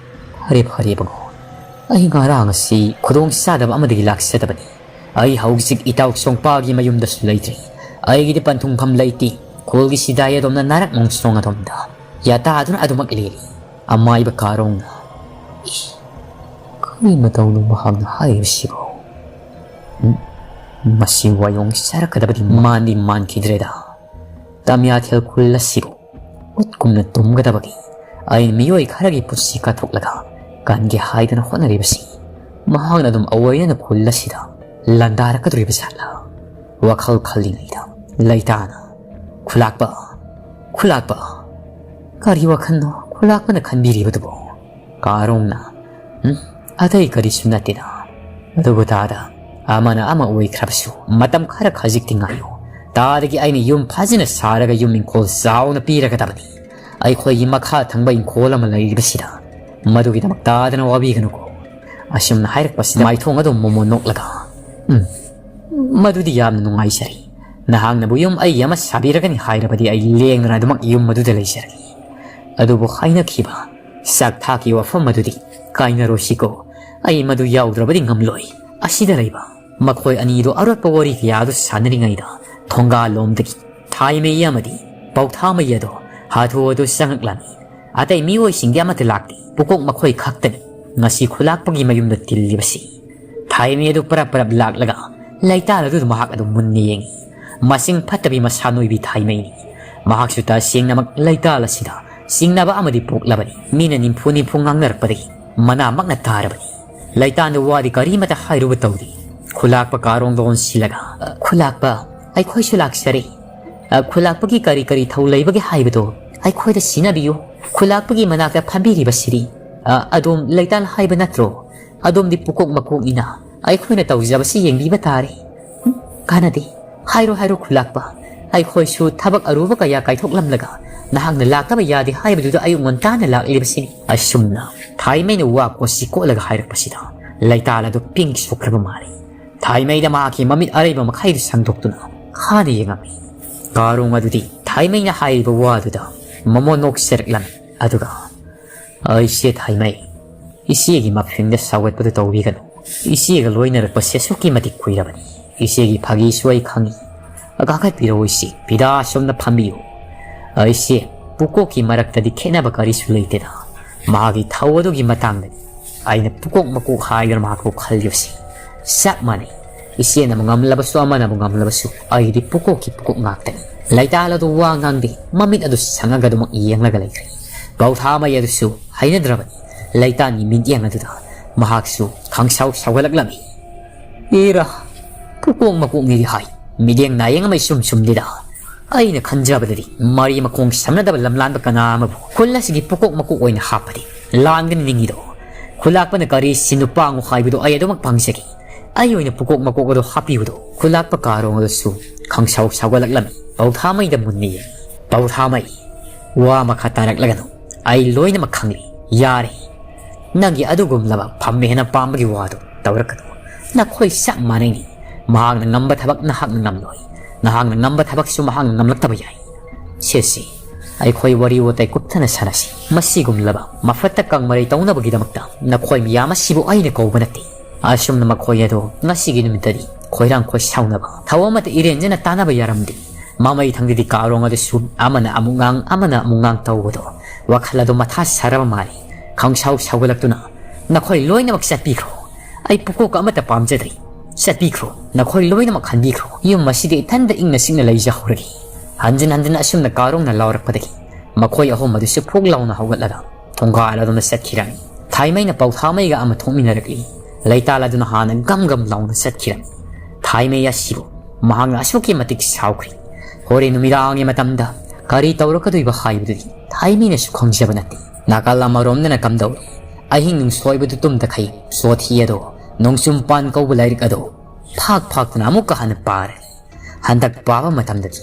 ꯐꯔꯦ, ꯐꯔꯦ ꯏꯕꯨꯡꯉꯣ, ꯑꯩ ꯉꯔꯥꯡ ꯑꯁꯤ ꯈꯨꯗꯣꯡ ꯆꯥꯗꯕ ꯑꯃꯗꯒꯤ ꯂꯥꯛꯆꯗꯕꯅꯤ꯫ ꯑꯩ ꯍꯧꯖꯤꯛ ꯏꯇꯥꯎ ꯁꯣꯡꯄꯥꯒꯤ ꯃꯌꯨꯝꯗꯁꯨ ꯂꯩꯇ꯭ꯔꯤ꯫ ꯑꯩꯒꯤꯗꯤ ꯄꯟꯊꯨꯡꯐꯝ ꯂꯩꯇꯦ꯫ ꯈꯨꯜꯒꯤ ꯁꯤꯗꯥꯏ ꯑꯗꯣꯝꯅ ꯅꯥꯔꯛ ꯃꯣꯡꯁꯣꯡ ꯑꯗꯣꯝꯗ ꯌꯥꯇꯥꯗꯨꯅ ꯑꯗꯨꯃꯛ ꯂꯦꯜꯂꯤ꯫ ꯑꯃꯥꯏꯕ ꯀꯥꯔꯣꯡꯅ, "ꯏ, ꯀꯔꯤ ꯃꯇꯧꯅꯣ ꯃꯍꯥꯛꯅ ꯍꯥꯏꯔꯤꯕꯁꯤꯕꯨ? ꯎꯝ, ꯃꯁꯤ ꯋꯥꯌꯣꯡ ꯆꯥꯔꯛꯀꯗꯕꯗꯤ ꯃꯥꯟꯗꯤ ꯃꯥꯟꯈꯤꯗ꯭ꯔꯦꯗ꯫ ꯇꯥꯃꯤꯌꯥꯊꯦꯜ ꯈꯨꯜ ꯑꯁꯤꯕꯨ ꯎꯠꯀꯨꯝꯅ ꯇꯨꯝꯒꯗꯕꯒꯤ ꯑꯩꯅ ꯃꯤꯑꯣꯏ ꯈꯔꯒꯤ ꯄꯨꯟꯁꯤ ꯀꯠꯊꯣꯛꯂꯒ ꯀꯟꯒꯦ ꯍꯥꯏꯗꯅ ꯍꯣꯠꯅꯔꯤꯕꯁꯤ, ꯃꯍꯥꯛꯅ ꯑꯗꯨꯝ ꯑꯑꯣꯏꯅꯅ ꯈꯨꯜ ꯑꯁꯤꯗ ꯂꯥꯟꯗꯥꯔꯛꯀꯗꯧꯔꯤꯕ ꯖꯥꯠꯂ?" ꯋꯥꯈꯜ ꯈꯜꯂꯤꯉꯩꯗ ꯂꯩꯇꯥꯅ, "ꯈꯨꯂꯥꯛꯄ, ꯈꯨꯂꯥꯛꯄ, ꯀꯔꯤ ꯋꯥꯈꯜꯅꯣ ꯈꯨꯂꯥꯛꯄꯅ ꯈꯟꯕꯤꯔꯤꯕꯗꯨꯕꯨ?" ꯀꯥꯔꯣꯡꯅ, "ꯎꯝ, ꯑꯇꯩ ꯀꯔꯤꯁꯨ ꯅꯠꯇꯦꯗ꯫ ꯑꯗꯨꯕꯨ ꯇꯥꯗ, ꯑꯃꯅ ꯑꯃ ꯑꯣꯏꯈ꯭ꯔꯕꯁꯨ ꯃꯇꯝ ꯈꯔ ꯈꯖꯤꯛꯇꯤ ꯉꯥꯏꯌꯨ꯫ ꯇꯥꯗꯒꯤ ꯑꯩꯅ ꯌꯨꯝ ꯐꯖꯅ ꯁꯥꯔꯒ ꯌꯨꯝ ꯏꯪꯈꯣꯜ ꯆꯥꯎꯅ ꯄꯤꯔꯒꯗꯕꯅꯤ꯫ ꯑꯩꯈꯣꯏꯒꯤ ꯃꯈꯥ ꯊꯪꯕ ꯏꯪꯈꯣꯜ ꯑꯃ ꯂꯩꯔꯤꯕꯁꯤꯗ꯫ ꯃꯗꯨꯒꯤꯗꯃꯛ ꯇꯥꯗꯅ ꯋꯥꯕꯤꯒꯅꯨꯀꯣ꯫" ꯑꯁꯨꯝꯅ ꯍꯥꯏꯔꯛꯄꯁꯤꯗ ꯃꯥꯏꯊꯣꯡ ꯑꯗꯨ ꯃꯣꯃꯣꯟ ꯅꯣꯛꯂꯒ, "ꯎꯝ, ꯃꯗꯨꯗꯤ ꯌꯥꯝꯅ ꯅꯨꯡꯉꯥꯏꯖꯔꯦ꯫ ꯅꯍꯥꯛꯅꯕꯨ ꯌꯨꯝ ꯑꯩꯒꯤ ꯑꯃ ꯁꯥꯕꯤꯔꯒꯅꯤ ꯍꯥꯏꯔꯕꯗꯤ ꯑꯩ ꯂꯦꯡꯗꯅ ꯑꯗꯨꯃꯛ ꯌꯨꯝ ꯑꯗꯨꯗ ꯂꯩꯖꯔꯒꯦ꯫ ꯑꯗꯨꯕꯨ ꯍꯥꯏꯅꯈꯤꯕ ꯆꯥꯛ ꯊꯥꯛꯀꯤ ꯋꯥꯐꯝ ꯑꯗꯨꯗꯤ ꯀꯥꯏꯅꯔꯣꯏꯁꯤꯀꯣ꯫ ꯑꯩ ꯃꯗꯨ ꯌꯥꯎꯗ꯭ꯔꯕꯗꯤ ꯉꯝꯂꯣꯏ꯫" ꯑꯁꯤꯗ ꯂꯩꯕ ꯃꯈꯣꯏ ꯑꯅꯤꯗꯨ ꯑꯔꯣꯠꯄ ꯋꯥꯔꯤ ꯀꯌꯥ ꯑꯗꯨ ꯁꯥꯟꯅꯔꯤꯉꯩꯗ ꯊꯣꯡꯒꯥꯜꯂꯣꯝꯗꯒꯤ ꯊꯥꯏꯃꯩ ꯑꯃꯗꯤ ꯄꯧꯊꯥꯃꯩ ꯑꯗꯣ ꯍꯥꯊꯨ ꯍꯥꯊꯨ ꯆꯪꯂꯛꯂꯝꯃꯤ꯫ ꯑꯇꯩ ꯃꯤꯑꯣꯏꯁꯤꯡꯗꯤ ꯑꯃꯠꯇ ꯂꯥꯛꯇꯦ꯫ ꯄꯨꯀꯣꯛ ꯃꯈꯣꯏ ꯈꯛꯇꯅꯤ ꯉꯁꯤ ꯈꯨꯂꯥꯛꯄꯒꯤ ꯃꯌꯨꯝꯗ ꯇꯤꯜꯂꯤꯕꯁꯤ꯫ ꯊꯥꯏꯃꯩ ꯑꯗꯨ ꯄꯔꯞ ꯄꯔꯞ ꯂꯥꯛꯂꯒ ꯂꯩꯇꯥꯜ ꯑꯗꯨꯗ ꯃꯍꯥꯛ ꯑꯗꯨ ꯃꯨꯟꯅ ꯌꯦꯡꯏ꯫ ꯃꯁꯤꯡ ꯐꯠꯇꯕꯤ ꯃꯁꯥ ꯅꯣꯏꯕꯤ ꯊꯥꯏꯃꯩꯅꯤ꯫ ꯃꯍꯥꯛꯁꯨ ꯇꯁꯦꯡꯅꯃꯛ ꯂꯩꯇꯥꯜ ꯑꯁꯤꯗ ꯆꯤꯡꯅꯕ ꯑꯃꯗꯤ ꯄꯣꯛꯂꯕꯅꯤ꯫ ꯃꯤꯅ ꯅꯤꯝꯐꯨ ꯅꯤꯝꯐꯨ ꯉꯥꯡꯅꯔꯛꯄꯗꯒꯤ ꯃꯅꯥꯃꯛꯅ ꯇꯥꯔꯕꯅꯤ꯫ ꯂꯩꯇꯥꯟꯗ ꯋꯥꯗꯤ ꯀꯔꯤꯃꯇ ꯍꯥꯏꯔꯨꯕ ꯇꯧꯗꯦ꯫ ꯈꯨꯂꯥꯛꯄ ꯀꯥꯔꯣꯡꯗ ꯑꯣꯟꯁꯤꯜꯂꯒ, "ꯈꯨꯂꯥꯛꯄ, ꯑꯩꯈꯣꯏꯁꯨ ꯂꯥꯛꯆꯔꯦ꯫ ꯑ, ꯈꯨꯂꯥꯛꯄꯒꯤ ꯀꯔꯤ ꯀꯔꯤ ꯊꯧ ꯂꯩꯕꯒꯦ ꯍꯥꯏꯕꯗꯣ ꯑꯩꯈꯣꯏꯗ ꯁꯤꯟꯅꯕꯤꯌꯨ꯫ ꯈꯨꯂꯥꯛꯄꯒꯤ ꯃꯅꯥꯛꯇ ꯐꯝꯕꯤꯔꯤꯕꯁꯤꯗꯤ, ꯑ, ꯑꯗꯣꯝ ꯂꯩꯇꯥꯜ ꯍꯥꯏꯕ ꯅꯠꯇ꯭ꯔꯣ? ꯑꯗꯣꯝꯗꯤ ꯄꯨꯀꯣꯛ ꯃꯀꯣꯛꯅꯤꯅ ꯑꯩꯈꯣꯏꯅ ꯇꯧꯖꯕꯁꯤ ꯌꯦꯡꯕꯤꯕ ꯇꯥꯔꯦ꯫ ꯍꯨꯝ, ꯀꯥꯟꯅꯗꯦ꯫ ꯍꯥꯏꯔꯣ, ꯍꯥꯏꯔꯣ, ꯈꯨꯂꯥꯛꯄ꯫ ꯑꯩꯈꯣꯏꯁꯨ ꯊꯕꯛ ꯑꯔꯨꯕ ꯀꯌꯥ ꯀꯥꯏꯊꯣꯛꯂꯝꯂꯒ ꯅꯍꯥꯛꯅ ꯂꯥꯛꯇꯕ ꯌꯥꯗꯦ ꯍꯥꯏꯕꯗꯨꯗ ꯑꯌꯨꯛ ꯉꯟꯇꯥꯅ ꯂꯥꯛꯂꯤꯕꯁꯤꯅꯤ꯫ ꯑꯁꯨꯝꯅ ꯊꯥꯏꯃꯩꯅ ꯋꯥ ꯀꯣꯠꯁꯤ ꯀꯣꯠꯂꯒ ꯍꯥꯏꯔꯛꯄꯁꯤꯗ ꯂꯩꯇꯥꯜ ꯑꯗꯨ ꯄꯤꯡ ꯁꯣꯛꯈ꯭ꯔꯕ ꯃꯥꯜꯂꯤ꯫ ꯊꯥꯏꯃꯩꯗ ꯃꯍꯥꯛꯀꯤ ꯃꯃꯤꯠ ꯑꯔꯩꯕ ꯃꯈꯩꯗꯨ ꯁꯟꯗꯣꯛꯇꯨꯅ ꯈꯥꯅ ꯌꯦꯡꯉꯝꯃꯤ꯫ ꯀꯥꯔꯣꯡ ꯑꯗꯨꯗꯤ ꯊꯥꯏꯃꯩꯅ ꯍꯥꯏꯔꯤꯕ ꯋꯥꯗꯨꯗ ꯃꯃꯣꯟ ꯅꯣꯛꯆꯔꯛꯂꯝꯃꯤ꯫ ꯑꯗꯨꯒ, "ꯑꯩꯁꯦ ꯊꯥꯏꯃꯩ, ꯏꯆꯦꯒꯤ ꯃꯐꯤꯡꯗ ꯁꯧꯒꯠꯄꯗꯨ ꯇꯧꯕꯤꯒꯅꯨ꯫ ꯏꯆꯦꯒ ꯂꯣꯏꯅꯔꯛꯄꯁꯦ ꯑꯁꯨꯛꯀꯤ ꯃꯇꯤꯛ ꯀꯨꯏꯔꯕꯅꯤ꯫ ꯏꯆꯦꯒꯤ ꯐꯥꯒꯤꯁꯨ ꯑꯩ ꯈꯪꯏ꯫ ꯀꯥꯈꯠꯄꯤꯔꯛꯑꯣ ꯏꯆꯦ, ꯐꯤꯗꯥ ꯑꯁꯣꯝꯗ ꯐꯝꯕꯤꯌꯨ꯫ ꯑꯩꯁꯦ ꯄꯨꯀꯣꯛꯀꯤ ꯃꯔꯛꯇꯗꯤ ꯈꯦꯠꯅꯕ ꯀꯔꯤꯁꯨ ꯂꯩꯇꯦꯗ꯫ ꯃꯍꯥꯛꯀꯤ ꯊꯧ ꯑꯗꯨꯒꯤ ꯃꯇꯥꯡꯗꯅꯤ ꯑꯩꯅ ꯄꯨꯀꯣꯛ ꯃꯀꯣꯛ ꯍꯥꯏꯗꯨꯅ ꯃꯍꯥꯛꯄꯨ ꯈꯜꯂꯤꯕꯁꯤ꯫ ꯆꯞ ꯃꯥꯟꯅꯩ꯫ ꯏꯆꯦꯅꯕꯨ ꯉꯝꯂꯕꯁꯨ, ꯑꯃꯅꯕꯨ ꯉꯝꯂꯕꯁꯨ, ꯑꯩꯗꯤ ꯄꯨꯀꯣꯛꯀꯤ ꯄꯨꯀꯣꯛ ꯉꯥꯛꯇꯅꯤ꯫" ꯂꯩꯇꯥꯜ ꯑꯗꯨ ꯋꯥ ꯉꯥꯡꯗꯦ꯫ ꯃꯃꯤꯠ ꯑꯗꯨ ꯁꯪꯉꯒ ꯑꯗꯨꯃꯛ ꯌꯦꯡꯂꯒ ꯂꯩꯈ꯭ꯔꯦ꯫ ꯄꯧꯊꯥꯃꯩ ꯑꯗꯨꯁꯨ ꯍꯩꯅꯗ꯭ꯔꯕꯅꯤ꯫ ꯂꯩꯇꯥꯜꯒꯤ ꯃꯤꯠꯌꯦꯡ ꯑꯗꯨꯗ ꯃꯍꯥꯛꯁꯨ ꯈꯪꯁꯥꯎ ꯁꯥꯎꯒꯠꯂꯛꯂꯝꯃꯤ꯫ "ꯑꯦꯔꯥ, ꯄꯨꯀꯣꯛ ꯃꯀꯣꯛꯅꯤꯗꯤ ꯍꯥꯏ, ꯃꯤꯠꯌꯦꯡ ꯅꯥꯌꯦꯡ ꯑꯃ ꯏꯆꯨꯝ ꯆꯨꯝꯗꯦꯗ꯫ ꯑꯩꯅ ꯈꯟꯖꯕꯗꯗꯤ ꯃꯔꯤ ꯃꯈꯣꯡ ꯁꯝꯅꯗꯕ ꯂꯝꯂꯥꯟꯕ ꯀꯅꯥ ꯑꯃꯕꯨ ꯈꯨꯜ ꯑꯁꯤꯒꯤ ꯄꯨꯀꯣꯛ ꯃꯀꯣꯛ ꯑꯣꯏꯅ ꯍꯥꯞꯄꯗꯤ ꯂꯥꯟꯒꯅꯤ ꯅꯤꯡꯉꯤꯗꯣ꯫ ꯈꯨꯂꯥꯛꯄꯅ ꯀꯔꯤ ꯁꯤ ꯅꯨꯄꯥꯉꯣ ꯍꯥꯏꯕꯗꯣ ꯑꯩ ꯑꯗꯨꯃꯛ ꯄꯥꯡꯖꯒꯦ꯫ ꯑꯩ ꯑꯣꯏꯅ ꯄꯨꯀꯣꯛ ꯃꯀꯣꯛ ꯑꯗꯣ ꯍꯥꯞꯄꯤꯕꯗꯣ꯫" ꯈꯨꯂꯥꯛꯄ ꯀꯥꯔꯣꯡ ꯑꯗꯨꯁꯨ ꯈꯪꯁꯥꯎ ꯁꯥꯎꯒꯠꯂꯛꯂꯝꯃꯤ꯫ ꯄꯧꯊꯥꯃꯩꯗ ꯃꯨꯟꯅ ꯌꯦꯡꯉꯤ꯫ "ꯄꯧꯊꯥꯃꯩ, ꯋꯥ ꯃꯈꯥ ꯇꯥꯔꯛꯂꯒꯅꯨ꯫ ꯑꯩ ꯂꯣꯏꯅꯃꯛ ꯈꯪꯂꯤ꯫ ꯌꯥꯔꯦ꯫ ꯅꯪꯒꯤ ꯑꯗꯨꯒꯨꯝꯂꯕ ꯐꯝꯃꯦ ꯍꯦꯟꯅ ꯄꯥꯝꯕꯒꯤ ꯋꯥꯗꯨ ꯇꯧꯔꯛꯀꯅꯨ꯫ ꯅꯈꯣꯏ ꯆꯞ ꯃꯥꯟꯅꯩꯅꯤ꯫ ꯃꯍꯥꯛꯅ ꯉꯝꯕ ꯊꯕꯛ ꯅꯍꯥꯛꯅ ꯉꯝꯂꯣꯏ꯫ ꯅꯍꯥꯛꯅ ꯉꯝꯕ ꯊꯕꯛꯁꯨ ꯃꯍꯥꯛꯅ ꯉꯝꯂꯛꯇꯕ ꯌꯥꯏ꯫ ꯁꯦ, ꯁꯦ, ꯑꯩꯈꯣꯏ ꯋꯥꯔꯤ ꯋꯥꯇꯥꯏ ꯀꯨꯞꯊꯅ ꯁꯥꯟꯅꯁꯤ꯫ ꯃꯁꯤꯒꯨꯝꯂꯕ ꯃꯐꯠꯇ ꯀꯪ ꯃꯔꯩ ꯇꯧꯅꯕꯒꯤꯗꯃꯛꯇ ꯅꯈꯣꯏ ꯃꯤꯌꯥꯝ ꯑꯁꯤꯕꯨ ꯑꯩꯅ ꯀꯧꯕ ꯅꯠꯇꯦ꯫" ꯑꯁꯨꯝꯅ ꯃꯈꯣꯏ ꯑꯗꯨ ꯉꯁꯤꯒꯤ ꯅꯨꯃꯤꯠꯇꯗꯤ ꯈꯣꯏꯔꯥꯡ ꯈꯣꯏꯁꯥꯎꯅꯕ ꯊꯧ ꯑꯃꯠꯇ ꯏꯔꯦꯟꯖꯅ ꯇꯥꯟꯅꯕ ꯌꯥꯔꯝꯗꯦ꯫ ꯃꯃꯩ ꯊꯪꯗꯗꯤ ꯀꯥꯔꯣꯡ ꯑꯗꯨꯁꯨ ꯑꯃꯅ ꯑꯃꯨꯛ ꯉꯥꯡ, ꯑꯃꯅ ꯑꯃꯨꯛ ꯉꯥꯡ ꯇꯧꯕꯗꯣ ꯋꯥꯈꯜ ꯑꯗꯨ ꯃꯊꯥ ꯁꯥꯔꯕ ꯃꯥꯜꯂꯤ꯫ ꯈꯪꯁꯥꯎ ꯁꯥꯎꯒꯠꯂꯛꯇꯨꯅ, "ꯅꯈꯣꯏ ꯂꯣꯏꯅꯃꯛ ꯆꯠꯄꯤꯈ꯭ꯔꯣ꯫ ꯑꯩ ꯄꯨꯀꯣꯛꯀ ꯑꯃꯠꯇ ꯄꯥꯝꯖꯗ꯭ꯔꯤ꯫ ꯆꯠꯄꯤꯈ꯭ꯔꯣ꯫ ꯅꯈꯣꯏ ꯂꯣꯏꯅꯃꯛ ꯍꯟꯕꯤꯈ꯭ꯔꯣ꯫ ꯌꯨꯝ ꯑꯁꯤꯗ ꯏꯊꯟꯗ ꯏꯪꯅ ꯆꯤꯛꯅ ꯂꯩꯖꯍꯧꯔꯒꯦ꯫" ꯍꯟꯖꯤꯟ ꯍꯟꯖꯤꯟ ꯑꯁꯨꯝꯅ ꯀꯥꯔꯣꯡꯅ ꯂꯥꯎꯔꯛꯄꯗꯒꯤ ꯃꯈꯣꯏ ꯑꯍꯨꯝ ꯑꯗꯨꯁꯨ ꯐꯨꯛ ꯂꯥꯎꯅ ꯍꯧꯒꯠꯂꯒ ꯊꯣꯡꯒꯥꯜ ꯑꯗꯣꯝꯗ ꯆꯠꯈꯤꯔꯝꯃꯤ꯫ ꯊꯥꯏꯃꯩꯅ ꯄꯧꯊꯥꯃꯩꯒ ꯑꯃ ꯊꯣꯛꯃꯤꯟꯅꯔꯛꯂꯤ꯫ ꯂꯩꯇꯥꯜ ꯑꯗꯨꯅ ꯍꯥꯟꯅ ꯒꯝ ꯒꯝ ꯂꯥꯎꯅ ꯆꯠꯈꯤꯔꯝꯃꯤ꯫ ꯊꯥꯏꯃꯩ ꯑꯁꯤꯕꯨ ꯃꯍꯥꯛꯅ ꯑꯁꯨꯛꯀꯤ ꯃꯇꯤꯛ ꯁꯥꯎꯈ꯭ꯔꯦ꯫ ꯍꯣꯔꯦꯟ ꯅꯨꯃꯤꯗꯥꯡꯒꯤ ꯃꯇꯝꯗ ꯀꯔꯤ ꯇꯧꯔꯛꯀꯗꯣꯏꯕ ꯍꯥꯏꯕꯗꯨꯗꯤ ꯊꯥꯏꯃꯤꯅꯁꯨ ꯈꯪꯖꯕ ꯅꯠꯇꯦ꯫ ꯅꯥꯀꯜ ꯑꯃꯔꯣꯝꯗꯅ ꯀꯝꯗꯧꯔꯤ? ꯑꯍꯤꯡ ꯅꯨꯡꯁꯣꯏꯕꯗꯨ ꯇꯨꯝꯗꯈꯩ ꯆꯣꯊꯤ ꯑꯗꯣ ꯅꯣꯡꯆꯨꯝꯄꯥꯟ ꯀꯧꯕ ꯂꯥꯏꯔꯤꯛ ꯑꯗꯣ ꯐꯥꯛ ꯐꯥꯛꯇꯨꯅ ꯑꯃꯨꯛꯀ ꯍꯟꯅ ꯄꯥꯔꯦ꯫ ꯍꯟꯗꯛ ꯄꯥꯕ ꯃꯇꯝꯗꯗꯤ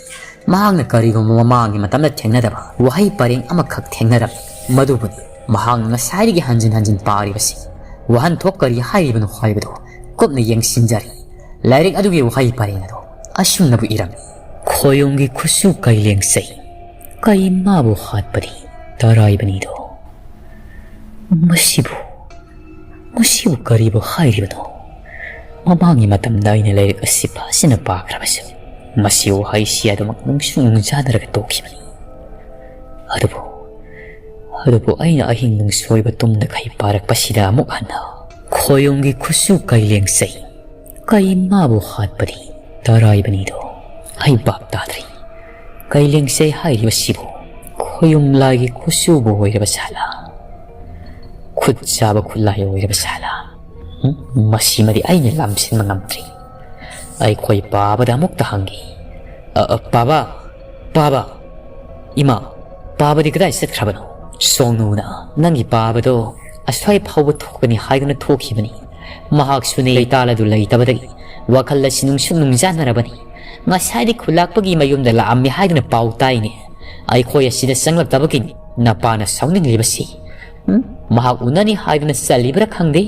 ꯃꯍꯥꯛꯅ ꯀꯔꯤꯒꯨꯝꯕ ꯃꯃꯥꯡꯒꯤ ꯃꯇꯝꯗ ꯊꯦꯡꯅꯗꯕ ꯋꯥꯍꯩ ꯄꯔꯦꯡ ꯑꯃꯈꯛ ꯊꯦꯡꯅꯔꯝꯃꯤ꯫ ꯃꯗꯨꯕꯨꯅꯤ ꯃꯍꯥꯛꯅ ꯉꯁꯥꯏꯗꯒꯤ ꯍꯟꯖꯤꯟ ꯍꯟꯖꯤꯟ ꯄꯥꯔꯤꯕꯁꯤ꯫ ꯋꯥꯍꯟꯊꯣꯛ ꯀꯔꯤ ꯍꯥꯏꯔꯤꯕꯅꯣ ꯍꯥꯏꯕꯗꯨ ꯀꯨꯞꯅ ꯌꯦꯡꯁꯤꯟꯖꯔꯤ꯫ ꯂꯥꯏꯔꯤꯛ ꯑꯗꯨꯒꯤ ꯋꯥꯍꯩ ꯄꯔꯦꯡ ꯑꯗꯨ ꯑꯁꯨꯝꯅꯕꯨ ꯏꯔꯝꯃꯤ: "ꯈꯣꯌꯨꯝꯒꯤ ꯈꯨꯠꯁꯨ ꯀꯩꯂꯦꯡꯁꯩ, ꯀꯩ ꯃꯥꯕꯨ ꯍꯥꯠꯄꯗꯤ ꯇꯔꯥꯏꯕꯅꯤꯗꯣ"꯫ ꯃꯁꯤꯕꯨ, ꯃꯁꯤꯕꯨ ꯀꯔꯤꯕꯨ ꯍꯥꯏꯔꯤꯕꯅꯣ? ꯃꯃꯥꯡꯒꯤ ꯃꯇꯝꯗ ꯑꯩꯅ ꯂꯥꯏꯔꯤꯛ ꯑꯁꯤ ꯐꯖꯅ ꯄꯥꯈ꯭ꯔꯕꯁꯨ, ꯃꯁꯤ ꯋꯥꯍꯩꯁꯤ ꯑꯗꯨꯃꯛ ꯅꯨꯡꯁꯨ ꯅꯨꯡꯖꯥꯅꯔꯒ ꯇꯣꯛꯈꯤꯕꯅꯤ꯫ ꯑꯗꯨꯕꯨ, ꯑꯗꯨꯕꯨ ꯑꯩꯅ ꯑꯍꯤꯡ ꯅꯨꯡꯁꯣꯏꯕ ꯇꯨꯝꯗꯈꯩ ꯄꯥꯔꯛꯄꯁꯤꯗ ꯑꯃꯨꯛ ꯍꯟꯅ "ꯈꯣꯌꯨꯝꯒꯤ ꯈꯨꯠꯁꯨ ꯀꯩꯂꯦꯡꯁꯩ, ꯀꯩ ꯃꯥꯕꯨ ꯍꯥꯠꯄꯗꯤ ꯇꯔꯥꯏꯕꯅꯤꯗꯣ"꯫ ꯑꯩ ꯚꯥꯞ ꯇꯥꯗ꯭ꯔꯦ꯫ ꯀꯩꯂꯦꯡꯁꯩ ꯍꯥꯏꯔꯤꯕꯁꯤꯕꯨ ꯈꯣꯌꯨꯝ ꯂꯥꯏꯒꯤ ꯈꯨꯠꯁꯨꯕꯨ ꯑꯣꯏꯔꯕ ꯁꯥꯂꯥ? ꯈꯨꯠ ꯆꯥꯕ ꯈꯨꯠꯂꯥꯏ ꯑꯣꯏꯔꯕ ꯁꯥꯂꯥ? ꯎꯝ? ꯃꯁꯤꯃꯗꯤ ꯑꯩꯅ ꯂꯥꯝꯁꯤꯟꯕ ꯉꯝꯗ꯭ꯔꯤ꯫ ꯑꯩꯈꯣꯏ ꯄꯥꯕꯗ ꯑꯃꯨꯛꯇ ꯍꯪꯒꯦ꯫ "ꯑ, ꯑ, ꯄꯥꯕ, ꯄꯥꯕ, ꯏꯃꯥ, ꯄꯥꯕꯗꯤ ꯀꯗꯥꯏ ꯆꯠꯈ꯭ꯔꯕꯅꯣ?" "ꯁꯣꯡꯅꯨꯅ ꯅꯪꯒꯤ ꯄꯥꯕꯗꯣ ꯑꯁ꯭ꯋꯥꯏ ꯐꯥꯎꯕ ꯊꯣꯛꯀꯅꯤ ꯍꯥꯏꯗꯨꯅ ꯊꯣꯛꯈꯤꯕꯅꯤ꯫ ꯃꯍꯥꯛꯁꯨꯅꯦ ꯂꯩꯇꯥꯜ ꯑꯗꯨ ꯂꯩꯇꯕꯗꯒꯤ ꯋꯥꯈꯜ ꯑꯁꯤ ꯅꯨꯡꯁꯨꯛ ꯅꯨꯡꯖꯥꯟꯅꯔꯕꯅꯤ꯫ ꯉꯁꯥꯏꯗꯤ ꯈꯨꯂꯥꯛꯄꯒꯤ ꯃꯌꯨꯝꯗ ꯂꯥꯛꯑꯝꯃꯤ ꯍꯥꯏꯗꯨꯅ ꯄꯥꯎ ꯇꯥꯏꯅꯦ꯫ ꯑꯩꯈꯣꯏ ꯑꯁꯤꯗ ꯆꯪꯂꯛꯇꯕꯒꯤ ꯅꯄꯥꯅ ꯁꯥꯎꯅꯤꯡꯂꯤꯕꯁꯤ꯫ ꯎꯝ? ꯃꯍꯥꯛ ꯎꯅꯅꯤ ꯍꯥꯏꯗꯨꯅ ꯆꯠꯂꯤꯕ꯭ꯔꯥ ꯈꯪꯗꯦ꯫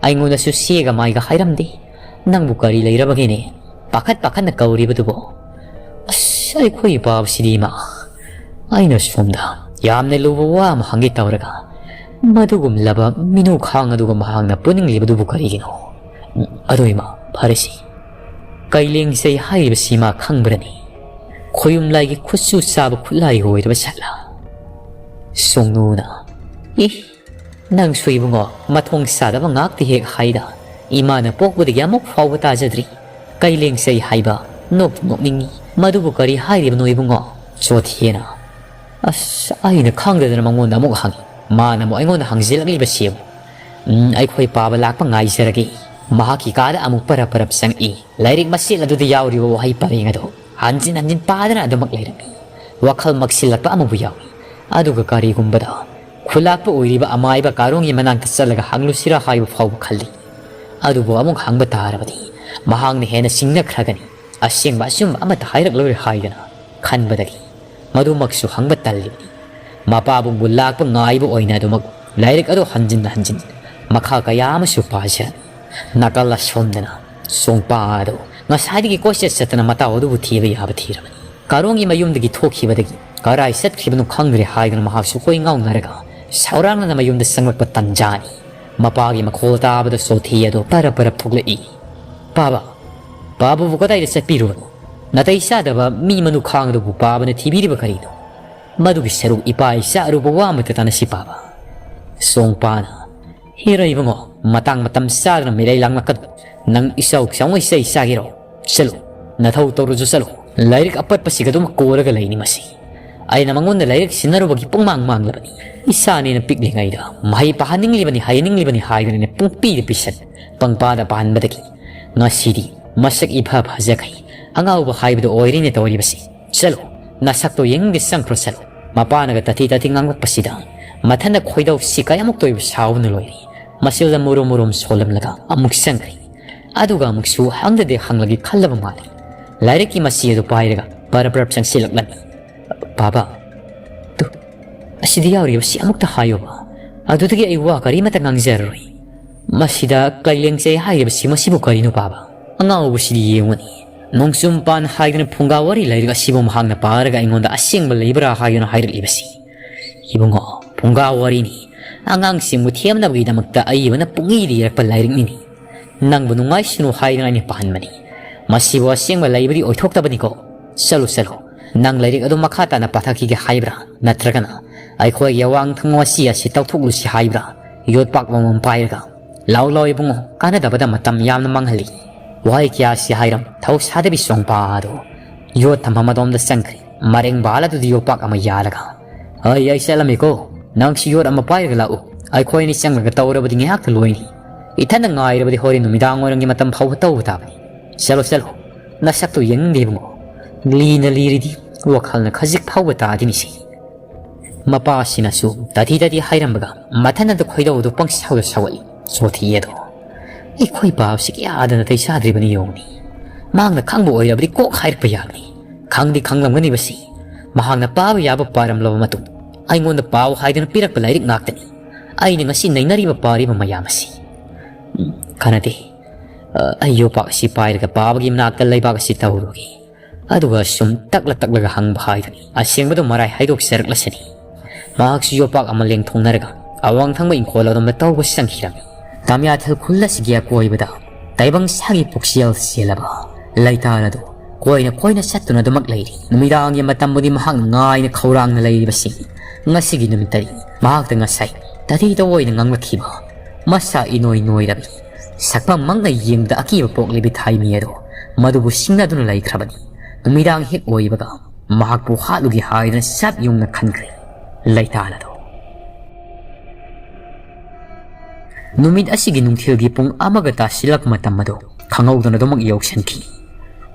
ꯑꯩꯉꯣꯟꯗꯁꯨ ꯁꯦꯒ ꯃꯥꯏꯒ ꯍꯥꯏꯔꯝꯗꯦ꯫ ꯅꯪꯕꯨ ꯀꯔꯤ ꯂꯩꯔꯕꯒꯦꯅꯦ? ꯄꯥꯈꯠ ꯄꯥꯈꯠꯅ ꯀꯧꯔꯤꯕꯗꯨꯕꯨ?" ꯑꯁ, ꯑꯩꯈꯣꯏ ꯄꯥꯕꯁꯤꯗꯤ ꯏꯃꯥ꯫ ꯑꯩꯅ ꯁꯣꯝꯗ ꯌꯥꯝꯅ ꯂꯨꯕ ꯋꯥ ꯑꯃ ꯍꯪꯒꯦ ꯇꯧꯔꯒ, ꯃꯗꯨꯒꯨꯝꯂꯕ ꯃꯤꯅꯨ ꯈꯥꯡ ꯑꯗꯨꯒ ꯃꯍꯥꯛꯅ ꯄꯨꯅꯤꯡꯂꯤꯕꯗꯨꯕꯨ ꯀꯔꯤꯒꯤꯅꯣ? ꯑꯗꯣ ꯏꯃꯥ, ꯐꯔꯦꯁꯤ꯫ ꯀꯩꯂꯦꯡꯁꯩ ꯍꯥꯏꯔꯤꯕꯁꯤ ꯃꯥ ꯈꯪꯕ꯭ꯔꯅꯤ? ꯈꯣꯌꯨꯝ ꯂꯥꯏꯒꯤ ꯈꯨꯠꯁꯨ ꯆꯥꯕ ꯈꯨꯠꯂꯥꯏ ꯑꯣꯏꯔꯕ ꯁꯥꯠꯂ? ꯁꯣꯡꯅꯨꯅ, "ꯏ, ꯅꯪꯁꯨ ꯏꯕꯨꯡꯉꯣ, ꯃꯊꯣꯡ ꯆꯥꯗꯕ ꯉꯥꯛꯇ ꯍꯦꯛ ꯍꯥꯏꯗ꯫ ꯏꯃꯥꯅ ꯄꯣꯛꯄꯗꯒꯤ ꯑꯃꯨꯛ ꯐꯥꯎꯕ ꯇꯥꯖꯗ꯭ꯔꯤ꯫ ꯀꯩꯂꯦꯡꯁꯩ ꯍꯥꯏꯕ, ꯅꯣꯛꯇꯤ ꯅꯣꯛꯅꯤꯡꯉꯤ꯫ ꯃꯗꯨꯕꯨ ꯀꯔꯤ ꯍꯥꯏꯔꯤꯕꯅꯣ ꯏꯕꯨꯡꯉꯣ?" ꯆꯣꯊꯤꯅ꯫ ꯑꯁ, ꯑꯩꯅ ꯈꯪꯗꯗꯅ ꯃꯉꯣꯟꯗ ꯑꯃꯨꯛ ꯍꯪꯉꯤ꯫ ꯃꯥꯅ ꯑꯃꯨꯛ ꯑꯩꯉꯣꯟꯗ ꯍꯪꯖꯤꯜꯂꯛꯂꯤꯕꯁꯤ ꯌꯦꯡꯉꯨ꯫ ꯎꯝ, ꯑꯩꯈꯣꯏ ꯄꯥꯕ ꯂꯥꯛꯄ ꯉꯥꯏꯖꯔꯒꯦ꯫ ꯃꯍꯥꯛꯀꯤ ꯀꯥꯗ ꯑꯃꯨꯛ ꯄꯔꯞ ꯄꯔꯞ ꯆꯪꯉꯛꯏ꯫ ꯂꯥꯏꯔꯤꯛ ꯃꯆꯦꯠ ꯑꯗꯨꯗ ꯌꯥꯎꯔꯤꯕ ꯋꯥꯍꯩ ꯄꯔꯦꯡ ꯑꯗꯨ ꯍꯟꯖꯤꯟ ꯍꯟꯖꯤꯟ ꯄꯥꯗꯅ ꯑꯗꯨꯃꯛ ꯂꯩꯔꯝꯃꯤ꯫ ꯋꯥꯈꯜ ꯃꯛꯁꯤꯜꯂꯛꯄ ꯑꯃꯕꯨ ꯌꯥꯎꯏ꯫ ꯑꯗꯨꯒ ꯀꯔꯤꯒꯨꯝꯕꯗ ꯈꯨꯂꯥꯛꯄ ꯑꯣꯏꯔꯤꯕ ꯑꯃꯥꯏꯕ ꯀꯥꯔꯣꯡꯒꯤ ꯃꯅꯥꯛꯇ ꯆꯠꯂꯒ ꯍꯪꯂꯨꯁꯤꯔꯥ ꯍꯥꯏꯕ ꯐꯥꯎꯕ ꯈꯜꯂꯤ꯫ ꯑꯗꯨꯕꯨ ꯑꯃꯨꯛ ꯍꯪꯕ ꯇꯥꯔꯕꯗꯤ ꯃꯍꯥꯛꯅ ꯍꯦꯟꯅ ꯆꯤꯡꯅꯈ꯭ꯔꯒꯅꯤ꯫ ꯑꯁꯦꯡꯕ ꯑꯆꯨꯝꯕ ꯑꯃꯠꯇ ꯍꯥꯏꯔꯛꯂꯣꯏ ꯍꯥꯏꯗꯅ ꯈꯟꯕꯗꯒꯤ ꯃꯗꯨꯃꯛꯁꯨ ꯍꯪꯕ ꯇꯜꯂꯤꯕꯅꯤ꯫ ꯃꯄꯥꯕꯨ ꯂꯥꯛꯄ ꯉꯥꯏꯕ ꯑꯣꯏꯅ ꯑꯗꯨꯃꯛ ꯂꯥꯏꯔꯤꯛ ꯑꯗꯨ ꯍꯟꯖꯤꯟ ꯍꯟꯖꯤꯟ ꯃꯈꯥ ꯀꯌꯥ ꯑꯃꯁꯨ ꯄꯥꯖꯔꯝꯃꯤ꯫ ꯅꯥꯀꯜ ꯑꯁꯣꯝꯗꯅ ꯁꯣꯡꯄꯥ ꯑꯗꯨ ꯉꯁꯥꯏꯗꯒꯤ ꯀꯣꯏꯆꯠ ꯆꯠꯇꯅ ꯃꯇꯥꯎ ꯑꯗꯨꯕꯨ ꯊꯤꯕ ꯌꯥꯕ ꯊꯤꯔꯕꯅꯤ꯫ ꯀꯥꯔꯣꯡꯒꯤ ꯃꯌꯨꯝꯗꯒꯤ ꯊꯣꯛꯈꯤꯕꯗꯒꯤ ꯀꯔꯥꯏ ꯆꯠꯈ꯭ꯔꯤꯕꯅꯣ ꯈꯪꯗ꯭ꯔꯦ ꯍꯥꯏꯗꯨꯅ ꯃꯍꯥꯛꯁꯨ ꯀꯣꯏ ꯉꯥꯎꯅꯔꯒ ꯁꯥꯎꯔꯥꯡꯅꯅ ꯃꯌꯨꯝꯗ ꯆꯪꯂꯛꯄ ꯇꯟꯖꯥꯅꯤ꯫ ꯃꯄꯥꯒꯤ ꯃꯈꯣꯜ ꯇꯥꯕꯗ ꯁꯣꯊꯤ ꯑꯗꯨ ꯄꯔꯞ ꯄꯔꯞ ꯊꯣꯛꯂꯛꯏ꯫ "ꯄꯥꯕ, ꯄꯥꯕꯕꯨ ꯀꯗꯥꯏꯗ ꯆꯠꯄꯤꯔꯨꯕꯅꯣ? ꯅꯥꯇꯩ ꯆꯥꯗꯕ ꯃꯤ ꯃꯅꯨ ꯈꯥꯡꯗꯕꯨ ꯄꯥꯕꯅ ꯊꯤꯕꯤꯔꯤꯕ ꯀꯔꯤꯅꯣ? ꯃꯗꯨꯒꯤ ꯁꯔꯨꯛ ꯏꯄꯥ ꯏꯆꯥ ꯑꯔꯨꯕ ꯋꯥ ꯑꯃꯠꯇ ꯇꯥꯅꯁꯤ ꯄꯥꯕ꯫" ꯁꯣꯡꯄꯥꯅ, "ꯍꯦꯔꯣ ꯏꯕꯨꯡꯉꯣ, ꯃꯇꯥꯡ ꯃꯇꯝ ꯆꯥꯗꯅ ꯃꯤꯔꯩ ꯂꯥꯡꯂꯛꯀꯅꯨ꯫ ꯅꯪ ꯏꯆꯥꯎ ꯆꯥꯎꯉꯩ ꯆꯩ ꯆꯥꯒꯦꯔꯣ? ꯆꯠꯂꯨ, ꯅꯊꯧ ꯇꯧꯔꯨꯆꯣ ꯆꯠꯂꯨ꯫ ꯂꯥꯏꯔꯤꯛ ꯑꯄꯠꯄꯁꯤꯒ ꯑꯗꯨꯝ ꯀꯣꯜꯂꯒ ꯂꯩꯅꯤ ꯃꯁꯤ꯫ ꯑꯩꯅ ꯃꯉꯣꯟꯗ ꯂꯥꯏꯔꯤꯛ ꯁꯤꯟꯅꯔꯨꯕꯒꯤ ꯄꯨꯡꯃꯥꯡ ꯃꯥꯡꯂꯕꯅꯤ꯫ ꯏꯆꯥꯅꯦꯅ ꯄꯤꯛꯂꯤꯉꯩꯗ ꯃꯍꯩ ꯄꯥꯍꯟꯅꯤꯡꯂꯤꯕꯅꯤ, ꯍꯩꯍꯟꯅꯤꯡꯂꯤꯕꯅꯤ ꯍꯥꯏꯗꯨꯅꯅꯦ ꯄꯨꯡꯄꯤꯗ ꯄꯤꯁꯟ, ꯄꯪꯄꯥꯗ ꯄꯥꯍꯟꯕꯗꯒꯤ ꯉꯁꯤꯗꯤ ꯃꯁꯛ ꯏꯐ ꯐꯖꯈꯩ ꯑꯉꯥꯎꯕ ꯍꯥꯏꯕꯗꯨ ꯑꯣꯏꯔꯦꯅꯦ ꯇꯧꯔꯤꯕꯁꯤ꯫ ꯆꯠꯂꯨ, ꯅꯁꯛꯇꯣ ꯌꯦꯡꯅꯤꯡꯗꯦ, ꯆꯪꯈ꯭ꯔꯣ ꯆꯠꯂꯨ꯫" ꯃꯄꯥꯅꯒ ꯇꯥꯊꯤ ꯇꯥꯊꯤ ꯉꯥꯡꯂꯛꯄꯁꯤꯗ ꯃꯊꯟꯗ ꯈꯣꯏꯗꯧꯁꯤ ꯀꯌꯥꯃꯨꯛ ꯇꯣꯏꯕ ꯁꯥꯎꯕꯅ ꯂꯣꯏꯔꯦ꯫ ꯃꯆꯤꯜꯗ ꯃꯨꯔꯨꯝ ꯃꯨꯔꯨꯝ ꯁꯣꯜꯂꯝꯂꯒ ꯑꯃꯨꯛ ꯆꯪꯈ꯭ꯔꯦ꯫ ꯑꯗꯨꯒ ꯑꯃꯨꯛꯁꯨ ꯍꯪꯗꯗꯦ ꯍꯪꯂꯒꯦ ꯈꯜꯂꯕ ꯃꯥꯜꯂꯦ꯫ ꯂꯥꯏꯔꯤꯛꯀꯤ ꯃꯆꯤ ꯑꯗꯨ ꯄꯥꯏꯔꯒ ꯄꯔꯞ ꯄꯔꯞ ꯆꯪꯁꯤꯜꯂꯛꯂꯝꯃꯤ꯫ "ꯕꯥꯕꯥ, ꯇꯨ, ꯑꯁꯤꯗ ꯌꯥꯎꯔꯤꯕꯁꯤ ꯑꯃꯨꯛꯇ ꯍꯥꯏꯌꯣꯕ꯫ ꯑꯗꯨꯗꯒꯤ ꯑꯩ ꯋꯥ ꯀꯔꯤꯃꯠꯇ ꯉꯥꯡꯖꯔꯔꯣꯏ꯫ ꯃꯁꯤꯗ ꯀꯩ ꯂꯦꯡꯆꯩ ꯍꯥꯏꯔꯤꯕꯁꯤ ꯃꯁꯤꯕꯨ ꯀꯔꯤꯅꯣ ꯄꯥꯕ? ꯑꯉꯥꯎꯕꯁꯤꯗꯤ ꯌꯦꯡꯉꯨꯅꯤ꯫ ꯅꯣꯡꯆꯨꯝ ꯄꯥꯟ ꯍꯥꯏꯗꯅ ꯐꯨꯡꯒꯥ ꯋꯥꯔꯤ ꯂꯥꯏꯔꯤꯛ ꯑꯁꯤꯕꯨ ꯃꯍꯥꯛꯅ ꯄꯥꯔꯒ ꯑꯩꯉꯣꯟꯗ ꯑꯁꯦꯡꯕ ꯂꯩꯕ꯭ꯔꯥ ꯍꯥꯏꯗꯨꯅ ꯍꯥꯏꯔꯛꯂꯤꯕꯁꯤ꯫ ꯏꯕꯨꯡꯉꯣ, ꯐꯨꯡꯒꯥ ꯋꯥꯔꯤꯅꯤ꯫ ꯑꯉꯥꯡꯁꯤꯡꯕꯨ ꯊꯦꯝꯅꯕꯒꯤꯗꯃꯛꯇ ꯑꯏꯕꯅ ꯄꯨꯡꯏꯗ ꯏꯔꯛꯄ ꯂꯥꯏꯔꯤꯛꯅꯤꯅꯤ꯫ ꯅꯪꯕꯨ ꯅꯨꯡꯉꯥꯏꯁꯅꯨ ꯍꯥꯏꯗꯨꯅ ꯑꯩꯅ ꯄꯥꯍꯟꯕꯅꯤ꯫ ꯃꯁꯤꯕꯨ ꯑꯁꯦꯡꯕ ꯂꯩꯕꯗꯤ ꯑꯣꯏꯊꯣꯛꯇꯕꯅꯤꯀꯣ꯫ ꯆꯠꯂꯨ, ꯆꯠꯂꯨ꯫ ꯅꯪ ꯂꯥꯏꯔꯤꯛ ꯑꯗꯨ ꯃꯈꯥ ꯇꯥꯅ ꯄꯥꯊꯈꯤꯒꯦ ꯍꯥꯏꯕ꯭ꯔꯥ? ꯅꯠꯇ꯭ꯔꯒꯅ ꯑꯩꯈꯣꯏꯒꯤ ꯑꯋꯥꯡ ꯊꯪꯕ ꯑꯁꯤ ꯑꯁꯤ ꯇꯧꯊꯣꯛꯂꯨꯁꯤ ꯍꯥꯏꯕ꯭ꯔꯥ?" ꯌꯣꯠꯄꯥꯛ ꯑꯃꯃꯝ ꯄꯥꯏꯔꯒ, "ꯂꯥꯎ, ꯂꯥꯎ ꯏꯕꯨꯡꯉꯣ, ꯀꯥꯟꯅꯗꯕꯗ ꯃꯇꯝ ꯌꯥꯝꯅ ꯃꯥꯡꯍꯜꯂꯤ꯫" ꯋꯥꯍꯩ ꯀꯌꯥꯁꯤ ꯍꯥꯏꯔꯝ ꯊꯧ ꯁꯥꯗꯕꯤ ꯁꯣꯡꯄꯥ ꯑꯗꯨ ꯌꯣꯠ ꯊꯝꯐꯝ ꯑꯗꯣꯝꯗ ꯆꯪꯈ꯭ꯔꯦ꯫ ꯃꯔꯦꯡ ꯕꯥꯜ ꯑꯗꯨꯗꯤ ꯌꯣꯠꯄꯥꯛ ꯑꯃ ꯌꯥꯜꯂꯒ, "ꯑꯩ, ꯑꯩ ꯆꯠꯂꯝꯃꯤꯀꯣ꯫ ꯅꯪꯁꯨ ꯌꯣꯠ ꯑꯃ ꯄꯥꯏꯔꯒ ꯂꯥꯛꯎ꯫ ꯑꯩꯈꯣꯏ ꯑꯅꯤ ꯆꯪꯂꯒ ꯇꯧꯔꯕꯗꯤ ꯉꯥꯏꯍꯥꯛꯇ ꯂꯣꯏꯅꯤ꯫ ꯏꯊꯟꯗ ꯉꯥꯏꯔꯕꯗꯤ ꯍꯣꯔꯦꯟ ꯅꯨꯃꯤꯗꯥꯡ ꯋꯥꯏꯔꯝꯒꯤ ꯃꯇꯝ ꯐꯥꯎꯕ ꯇꯧꯕ ꯇꯥꯕꯅꯤ꯫ ꯆꯠꯂꯣ, ꯆꯠꯂꯣ꯫ ꯅꯁꯛꯇꯨ ꯌꯦꯡꯅꯤꯡꯗꯦ ꯏꯕꯨꯡꯉꯣ꯫ ꯂꯤꯅ ꯂꯤꯔꯤꯗꯤ ꯋꯥꯈꯜꯅ ꯈꯖꯤꯛ ꯐꯥꯎꯕ ꯇꯥꯗꯤꯅꯤꯁꯤ꯫ ꯃꯄꯥꯁꯤꯅꯁꯨ ꯇꯥꯊꯤ ꯇꯥꯊꯤ ꯍꯥꯏꯔꯝꯕꯒ ꯃꯊꯟꯇ ꯈꯣꯏꯗꯧꯗꯨ ꯄꯪꯁꯥꯎꯗ ꯁꯥꯎꯒꯠꯂꯤ꯫ ꯁꯣꯊꯤꯌꯦꯗꯣ꯫ ꯑꯩꯈꯣꯏ ꯄꯥꯕꯁꯤ ꯀꯌꯥꯗ ꯅꯥꯇꯩ ꯆꯥꯗ꯭ꯔꯤꯕꯅꯤ ꯌꯦꯡꯉꯨꯅꯤ꯫ ꯃꯍꯥꯛꯅ ꯈꯪꯕ ꯑꯣꯏꯔꯕꯗꯤ ꯀꯣꯛ ꯍꯥꯏꯔꯛꯄ ꯌꯥꯕꯅꯤ꯫ ꯈꯪꯗꯤ ꯈꯪꯂꯝꯒꯅꯤꯕꯁꯤ꯫ ꯃꯍꯥꯛꯅ ꯄꯥꯕ ꯌꯥꯕ ꯄꯥꯔꯝꯂꯕ ꯃꯇꯨꯡ ꯑꯩꯉꯣꯟꯗ ꯄꯥꯎ ꯍꯥꯏꯗꯨꯅ ꯄꯤꯔꯛꯄ ꯂꯥꯏꯔꯤꯛ ꯉꯥꯛꯇꯅꯤ꯫ ꯑꯩꯅ ꯉꯁꯤ ꯅꯩꯅꯔꯤꯕ ꯄꯥꯔꯤꯕ ꯃꯌꯥꯝ ꯑꯁꯤ꯫ ꯎꯝ, ꯀꯥꯟꯅꯗꯦ꯫ ꯑ, ꯑꯩ ꯌꯣꯄꯥꯛ ꯑꯁꯤ ꯄꯥꯏꯔꯒ ꯄꯥꯕꯒꯤ ꯃꯅꯥꯛꯇ ꯂꯩꯕꯥꯛ ꯑꯁꯤ ꯇꯧꯔꯨꯒꯦ꯫ ꯑꯗꯨꯒ ꯁꯨꯝ ꯇꯛꯂ ꯇꯛꯂꯒ ꯍꯪꯕ ꯍꯥꯏꯗꯨꯅꯤ꯫ ꯑꯁꯦꯡꯕꯗꯨ ꯃꯔꯥꯏ ꯍꯥꯏꯗꯣꯛꯆꯔꯛꯂꯁꯤꯅꯤ꯫ ꯃꯍꯥꯛꯁꯨ ꯌꯣꯄꯥꯛ ꯑꯃ ꯂꯦꯡꯊꯣꯛꯅꯔꯒ ꯑꯋꯥꯡ ꯊꯪꯕ ꯏꯪꯈꯣꯜ ꯑꯗꯣꯝꯗ ꯇꯧꯕ ꯆꯪꯈꯤꯔꯝꯃꯤ꯫ ꯇꯥꯃꯤꯌꯥꯊꯦꯜ ꯈꯨꯜ ꯑꯁꯤꯒꯤ ꯑꯀꯣꯏꯕꯗ ꯇꯥꯏꯕꯪ ꯁꯥꯒꯤ ꯄꯨꯛꯆꯦꯜ ꯆꯦꯜꯂꯕ ꯂꯩꯇꯥꯜ ꯑꯗꯨ ꯀꯣꯏꯅ ꯀꯣꯏꯅ ꯆꯠꯇꯨꯅ ꯑꯗꯨꯃꯛ ꯂꯩꯔꯤ꯫ ꯅꯨꯃꯤꯗꯥꯡꯒꯤ ꯃꯇꯝꯕꯨꯗꯤ ꯃꯍꯥꯛꯅ ꯉꯥꯏꯅ ꯈꯧꯔꯥꯡꯅ ꯂꯩꯔꯤꯕꯁꯤ ꯉꯁꯤꯒꯤ ꯅꯨꯃꯤꯠꯇꯗꯤ ꯃꯍꯥꯛꯇ ꯉꯁꯥꯏ ꯇꯥꯊꯤ ꯇꯑꯣꯏꯅ ꯉꯥꯡꯂꯛꯈꯤꯕ ꯃꯁꯥ ꯏꯅꯣꯏ ꯅꯣꯏꯔꯕꯤ ꯁꯛꯐꯝꯃꯛꯅ ꯌꯦꯡꯕꯗ ꯑꯀꯤꯕ ꯄꯣꯛꯂꯤꯕꯤ ꯊꯥꯏꯃꯤ ꯑꯗꯣ ꯃꯗꯨꯕꯨ ꯁꯤꯡꯅꯗꯨꯅ ꯂꯩꯈ꯭ꯔꯕꯅꯤ꯫ ꯅꯨꯃꯤꯗꯥꯡ ꯍꯦꯛ ꯑꯣꯏꯕꯒ ꯃꯍꯥꯛꯄꯨ ꯍꯥꯠꯂꯨꯒꯦ ꯍꯥꯏꯗꯨꯅ ꯆꯞ ꯌꯨꯡꯅ ꯈꯟꯈ꯭ꯔꯦ ꯂꯩꯇꯥꯜ ꯑꯗꯣ꯫ ꯅꯨꯃꯤꯠ ꯑꯁꯤꯒꯤ ꯅꯨꯡꯊꯤꯜꯒꯤ ꯄꯨꯡ ꯑꯃꯒ ꯇꯥꯁꯤꯜꯂꯛꯄ ꯃꯇꯝ ꯑꯗꯨ ꯈꯪꯍꯧꯗꯅ ꯑꯗꯨꯃꯛ ꯌꯧꯁꯤꯟꯈꯤ꯫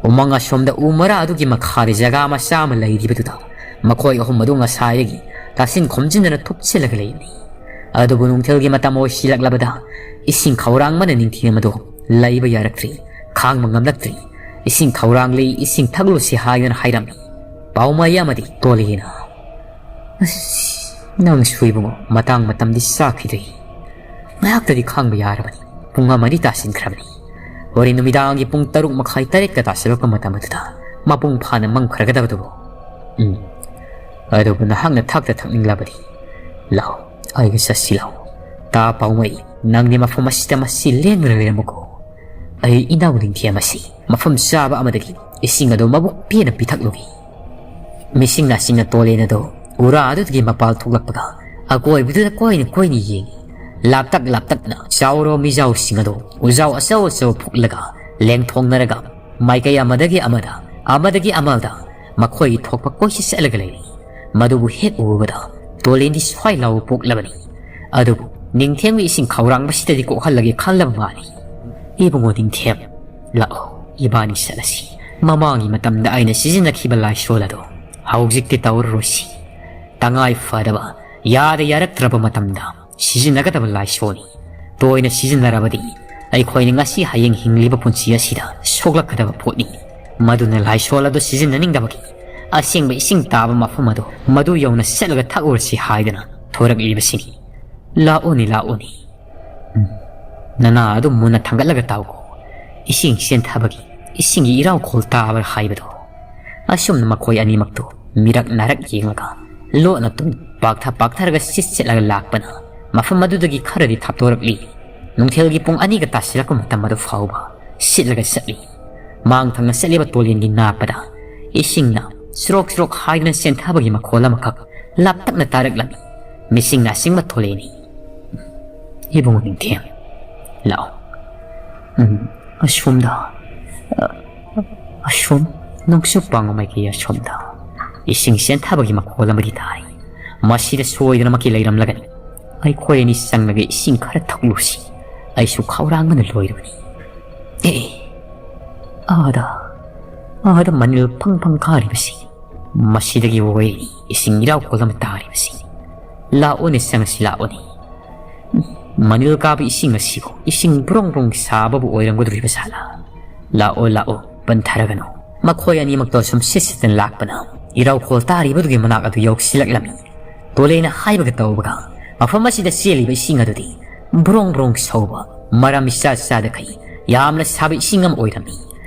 ꯎꯃꯪ ꯑꯁꯣꯝꯗ ꯎ ꯃꯔꯥ ꯑꯗꯨꯒꯤ ꯃꯈꯥꯗ ꯖꯒꯥ ꯃꯆꯥ ꯑꯃ ꯂꯩꯔꯤꯕꯗꯨꯗ ꯃꯈꯣꯏ ꯑꯍꯨꯝ ꯑꯗꯨ ꯉꯁꯥꯏꯗꯒꯤ ꯇꯥꯁꯤꯟ ꯈꯣꯝꯖꯤꯟꯗꯅ ꯊꯨꯞꯆꯤꯜꯂꯒ ꯂꯩꯕꯅꯤ꯫ ꯑꯗꯨꯕꯨ ꯅꯨꯡꯊꯤꯜꯒꯤ ꯃꯇꯝ ꯑꯣꯏꯁꯤꯜꯂꯛꯂꯕꯗ ꯏꯁꯤꯡ ꯈꯧꯔꯥꯡꯕꯅ ꯅꯤꯡꯊꯦꯝ ꯑꯗꯨ ꯂꯩꯕ ꯌꯥꯔꯛꯇ꯭ꯔꯤ, ꯈꯥꯡꯕ ꯉꯝꯂꯛꯇ꯭ꯔꯤ꯫ ꯏꯁꯤꯡ ꯈꯧꯔꯥꯡꯂꯤ, ꯏꯁꯤꯡ ꯊꯛꯂꯨꯁꯤ ꯍꯥꯏꯗꯨꯅ ꯍꯥꯏꯔꯝꯃꯤ ꯄꯥꯎꯃꯩ ꯑꯃꯗꯤ ꯇꯣꯂꯤꯅ꯫ ꯑꯁ, ꯅꯪꯁꯨ ꯏꯕꯨꯡꯉꯣ, ꯃꯇꯥꯡ ꯃꯇꯝꯗꯤ ꯆꯥꯈꯤꯗ꯭ꯔꯦ꯫ ꯉꯥꯏꯍꯥꯛꯇꯗꯤ ꯈꯥꯡꯕ ꯌꯥꯔꯕꯅꯤ꯫ ꯄꯨꯡ ꯑꯃꯗꯤ ꯇꯥꯁꯤꯟꯈ꯭ꯔꯕꯅꯤ꯫ ꯍꯣꯔꯦꯟ ꯅꯨꯃꯤꯗꯥꯡꯒꯤ ꯄꯨꯡ ꯇꯔꯨꯛ ꯃꯈꯥꯏ ꯇꯔꯦꯠꯀ ꯇꯥꯁꯤꯜꯂꯛꯄ ꯃꯇꯝ ꯑꯗꯨꯗ ꯃꯄꯨꯡ ꯐꯥꯅ ꯃꯝꯈ꯭ꯔꯒꯗꯕꯗꯨꯕꯨ꯫ ꯎꯝ꯫ ꯑꯗꯨꯕꯨ ꯅꯍꯥꯛꯅ ꯊꯛꯇ ꯊꯛꯅꯤꯡꯂꯕꯗꯤ, ꯂꯥꯛꯑꯣ, ꯑꯩꯒ ꯆꯠꯁꯤ ꯂꯥꯛꯑꯣ꯫ ꯇꯥ ꯄꯥꯎꯃꯩ, ꯅꯪꯗꯤ ꯃꯐꯝ ꯑꯁꯤꯗ ꯃꯁꯤ ꯂꯦꯡꯗꯅ ꯂꯩꯔꯝꯃꯨꯀꯣ꯫ ꯑꯩ ꯏꯅꯥꯎ ꯅꯤꯡꯊꯦꯝ ꯑꯁꯤ ꯃꯐꯝ ꯆꯥꯕ ꯑꯃꯗꯒꯤ ꯏꯁꯤꯡ ꯑꯗꯨ ꯃꯕꯨꯛ ꯄꯦꯟꯅ ꯄꯤꯊꯛꯂꯨꯒꯦ꯫ ꯃꯤꯁꯤꯡ ꯅꯥꯁꯤꯡꯅ ꯇꯣꯂꯦꯟ ꯑꯗꯨ ꯎꯔꯥ ꯑꯗꯨꯗꯒꯤ ꯃꯄꯥꯜ ꯊꯣꯛꯂꯛꯄꯒ ꯑꯀꯣꯏꯕꯗꯨꯗ ꯀꯣꯏꯅ ꯀꯣꯏꯅ ꯌꯦꯡꯉꯤ꯫ ꯂꯥꯞꯇꯛ ꯂꯥꯞꯇꯛꯅ ꯆꯥꯎꯔꯕ ꯃꯤꯖꯥꯎꯁꯤꯡ ꯑꯗꯨ ꯎꯖꯥꯎ ꯑꯆꯧ ꯑꯆꯧꯕ ꯐꯨꯛꯂꯒ ꯂꯦꯡꯊꯣꯡꯅꯔꯒ ꯃꯥꯏꯀꯩ ꯑꯃꯗꯒꯤ ꯑꯃꯗ, ꯑꯃꯗꯒꯤ ꯑꯃꯗ ꯃꯈꯣꯏꯒꯤ ꯊꯣꯛꯄ ꯀꯣꯏꯆꯠ ꯆꯠꯂꯒ ꯂꯩꯔꯤ꯫ ꯃꯗꯨꯕꯨ ꯍꯦꯛ ꯎꯕꯗ ꯇꯣꯂꯦꯟꯗꯤ ꯁ꯭ꯋꯥꯏ ꯂꯥꯎꯕ ꯄꯣꯛꯂꯕꯅꯤ꯫ ꯑꯗꯨꯕꯨ ꯅꯤꯡꯊꯦꯝꯒꯤ ꯏꯁꯤꯡ ꯈꯧꯔꯥꯡꯕꯁꯤꯗꯗꯤ ꯀꯣꯛꯍꯜꯂꯒꯦ ꯈꯜꯂꯕ ꯃꯥꯜꯂꯤ꯫ ꯏꯕꯨꯡꯉꯣ ꯅꯤꯡꯊꯦꯝ, ꯂꯥꯛꯑꯣ, ꯏꯕꯥꯅꯤ ꯆꯠꯂꯁꯤ꯫ ꯃꯃꯥꯡꯒꯤ ꯃꯇꯝꯗ ꯑꯩꯅ ꯁꯤꯖꯤꯟꯅꯈꯤꯕ ꯂꯥꯏꯁꯣꯜ ꯑꯗꯣ ꯍꯧꯖꯤꯛꯇꯤ ꯇꯧꯔꯔꯣꯏꯁꯤ꯫ ꯇꯉꯥꯏ ꯐꯗꯕ, ꯌꯥꯗ ꯌꯥꯔꯛꯇ꯭ꯔꯕ ꯃꯇꯝꯗ ꯁꯤꯖꯤꯟꯅꯒꯗꯕ ꯂꯥꯏꯁꯣꯜꯅꯤ꯫ ꯇꯣꯏꯅ ꯁꯤꯖꯤꯟꯅꯔꯕꯗꯤ ꯑꯩꯈꯣꯏꯅ ꯉꯁꯤ ꯍꯌꯦꯡ ꯍꯤꯡꯂꯤꯕ ꯄꯨꯟꯁꯤ ꯑꯁꯤꯗ ꯁꯣꯛꯂꯛꯀꯗꯕ ꯄꯣꯠꯅꯤ꯫ ꯃꯗꯨꯅ ꯂꯥꯏꯁꯣꯜ ꯑꯗꯨ ꯁꯤꯖꯤꯟꯅꯅꯤꯡꯗꯕꯒꯤ ꯑꯁꯦꯡꯕ ꯏꯁꯤꯡ ꯇꯥꯕ ꯃꯐꯝ ꯑꯗꯨ ꯃꯗꯨ ꯌꯧꯅ ꯆꯠꯂꯒ ꯊꯛꯎꯔꯁꯤ ꯍꯥꯏꯗꯅ ꯊꯣꯔꯛꯂꯤꯕꯁꯤꯅꯤ꯫ ꯂꯥꯛꯑꯣꯅꯦ, ꯂꯥꯛꯑꯣꯅꯦ꯫ ꯎꯝ꯫ ꯅꯅꯥ ꯑꯗꯨ ꯃꯨꯟꯅ ꯊꯥꯡꯒꯠꯂꯒ ꯇꯥꯎꯀꯣ꯫ ꯏꯁꯤꯡ ꯆꯦꯟꯊꯕꯒꯤ, ꯏꯁꯤꯡꯒꯤ ꯏꯔꯥꯎꯈꯣꯜ ꯇꯥꯕ ꯍꯥꯏꯕꯗꯣ꯫ ꯑꯁꯨꯝꯅ ꯃꯈꯣꯏ ꯑꯅꯤꯃꯛꯇꯨ ꯃꯤꯔꯛ ꯅꯥꯔꯛ ꯌꯦꯡꯂꯒ ꯂꯣꯠꯅ ꯇꯨꯝ ꯄꯥꯛꯊ ꯄꯥꯛꯊꯔꯒ ꯁꯤꯠ ꯁꯤꯠꯂꯒ ꯂꯥꯛꯄꯅ ꯃꯐꯝ ꯑꯗꯨꯗꯒꯤ ꯈꯔꯗꯤ ꯊꯥꯞꯇꯣꯔꯛꯂꯤ꯫ ꯅꯨꯡꯊꯤꯜꯒꯤ ꯄꯨꯡ ꯑꯅꯤꯒ ꯇꯥꯁꯤꯜꯂꯛꯄ ꯃꯇꯝ ꯑꯗꯨ ꯐꯥꯎꯕ ꯁꯤꯠꯂꯒ ꯆꯠꯂꯤ꯫ ꯃꯥꯡ ꯊꯪꯅ ꯆꯠꯂꯤꯕ ꯇꯣꯂꯦꯟꯒꯤ ꯅꯥꯛꯄꯗ ꯏꯁꯤꯡꯅ ꯁ꯭ꯔꯣꯛ ꯁ꯭ꯔꯣꯛ ꯍꯥꯏꯗꯨꯅ ꯆꯦꯟꯊꯕꯒꯤ ꯃꯈꯣꯜ ꯑꯃꯈꯛ ꯂꯥꯞꯇꯛꯅ ꯇꯥꯔꯛꯂꯝꯃꯤ꯫ ꯃꯤꯁꯤꯡ ꯅꯥꯁꯤꯡꯕ ꯊꯣꯂꯦꯅꯤ꯫ ꯏꯕꯨꯡꯉꯣ ꯅꯤꯡꯊꯦꯝ, ꯂꯥꯛꯑꯣ꯫ ꯎꯝ, ꯑꯁꯣꯝꯗ, ꯑ, ꯑꯁꯣꯝ, ꯅꯣꯡꯆꯨꯞ ꯄꯥꯡꯕ ꯃꯥꯏꯀꯩ ꯑꯁꯣꯝꯗ ꯏꯁꯤꯡ ꯆꯦꯟꯊꯕꯒꯤ ꯃꯈꯣꯜ ꯑꯃꯗꯤ ꯇꯥꯏ꯫ ꯃꯁꯤꯗ ꯁꯣꯏꯗꯅꯃꯛꯀꯤ ꯂꯩꯔꯝꯂꯒꯅꯤ꯫ ꯑꯩꯈꯣꯏ ꯑꯅꯤ ꯆꯪꯂꯒ ꯏꯁꯤꯡ ꯈꯔ ꯊꯛꯂꯨꯁꯤ꯫ ꯑꯩꯁꯨ ꯈꯧꯔꯥꯡꯕꯅ ꯂꯣꯏꯔꯕꯅꯤ꯫ ꯑꯦ, ꯑꯥꯗ, ꯑꯥꯗ ꯃꯅꯤꯜ ꯐꯪ ꯐꯪ ꯀꯥꯔꯤꯕꯁꯤ꯫ ꯃꯁꯤꯗꯒꯤ ꯑꯣꯏꯔꯤ ꯏꯁꯤꯡ ꯏꯔꯥꯎꯈꯣꯜ ꯑꯃ ꯇꯥꯔꯤꯕꯁꯤ꯫ ꯂꯥꯛꯑꯣꯅꯦ, ꯆꯪꯉꯁꯤ, ꯂꯥꯛꯑꯣꯅꯦ꯫ ꯃꯅꯤꯜ ꯀꯥꯕ ꯏꯁꯤꯡ ꯑꯁꯤꯕꯨ ꯏꯁꯤꯡ ꯕ꯭ꯔꯣꯡ ꯕ꯭ꯔꯣꯡ ꯁꯥꯕꯕꯨ ꯑꯣꯏꯔꯝꯒꯗꯧꯔꯤꯕ ꯁꯥꯂꯥ? ꯂꯥꯛꯑꯣ, ꯂꯥꯛꯑꯣ, ꯄꯟꯊꯔꯒꯅꯨ꯫ ꯃꯈꯣꯏ ꯑꯅꯤꯃꯛꯇꯣ ꯁꯨꯝ ꯁꯤꯠ ꯁꯤꯠꯇꯅ ꯂꯥꯛꯄꯅ ꯏꯔꯥꯎꯈꯣꯜ ꯇꯥꯔꯤꯕꯗꯨꯒꯤ ꯃꯅꯥꯛ ꯑꯗꯨ ꯌꯧꯁꯤꯜꯂꯛꯂꯝꯃꯤ꯫ ꯇꯣꯂꯦꯅ ꯍꯥꯏꯕꯒ ꯇꯧꯕꯒ ꯃꯐꯝ ꯑꯁꯤꯗ ꯆꯦꯜꯂꯤꯕ ꯏꯁꯤꯡ ꯑꯗꯨꯗꯤ ꯕ꯭ꯔꯣꯡ ꯕ꯭ꯔꯣꯡ ꯁꯧꯕ, ꯃꯔꯝ ꯏꯆꯥ ꯆꯥꯗꯈꯩ ꯌꯥꯝꯅ ꯁꯥꯕ ꯏꯁꯤꯡ ꯑꯃ ꯑꯣꯏꯔꯝꯃꯤ꯫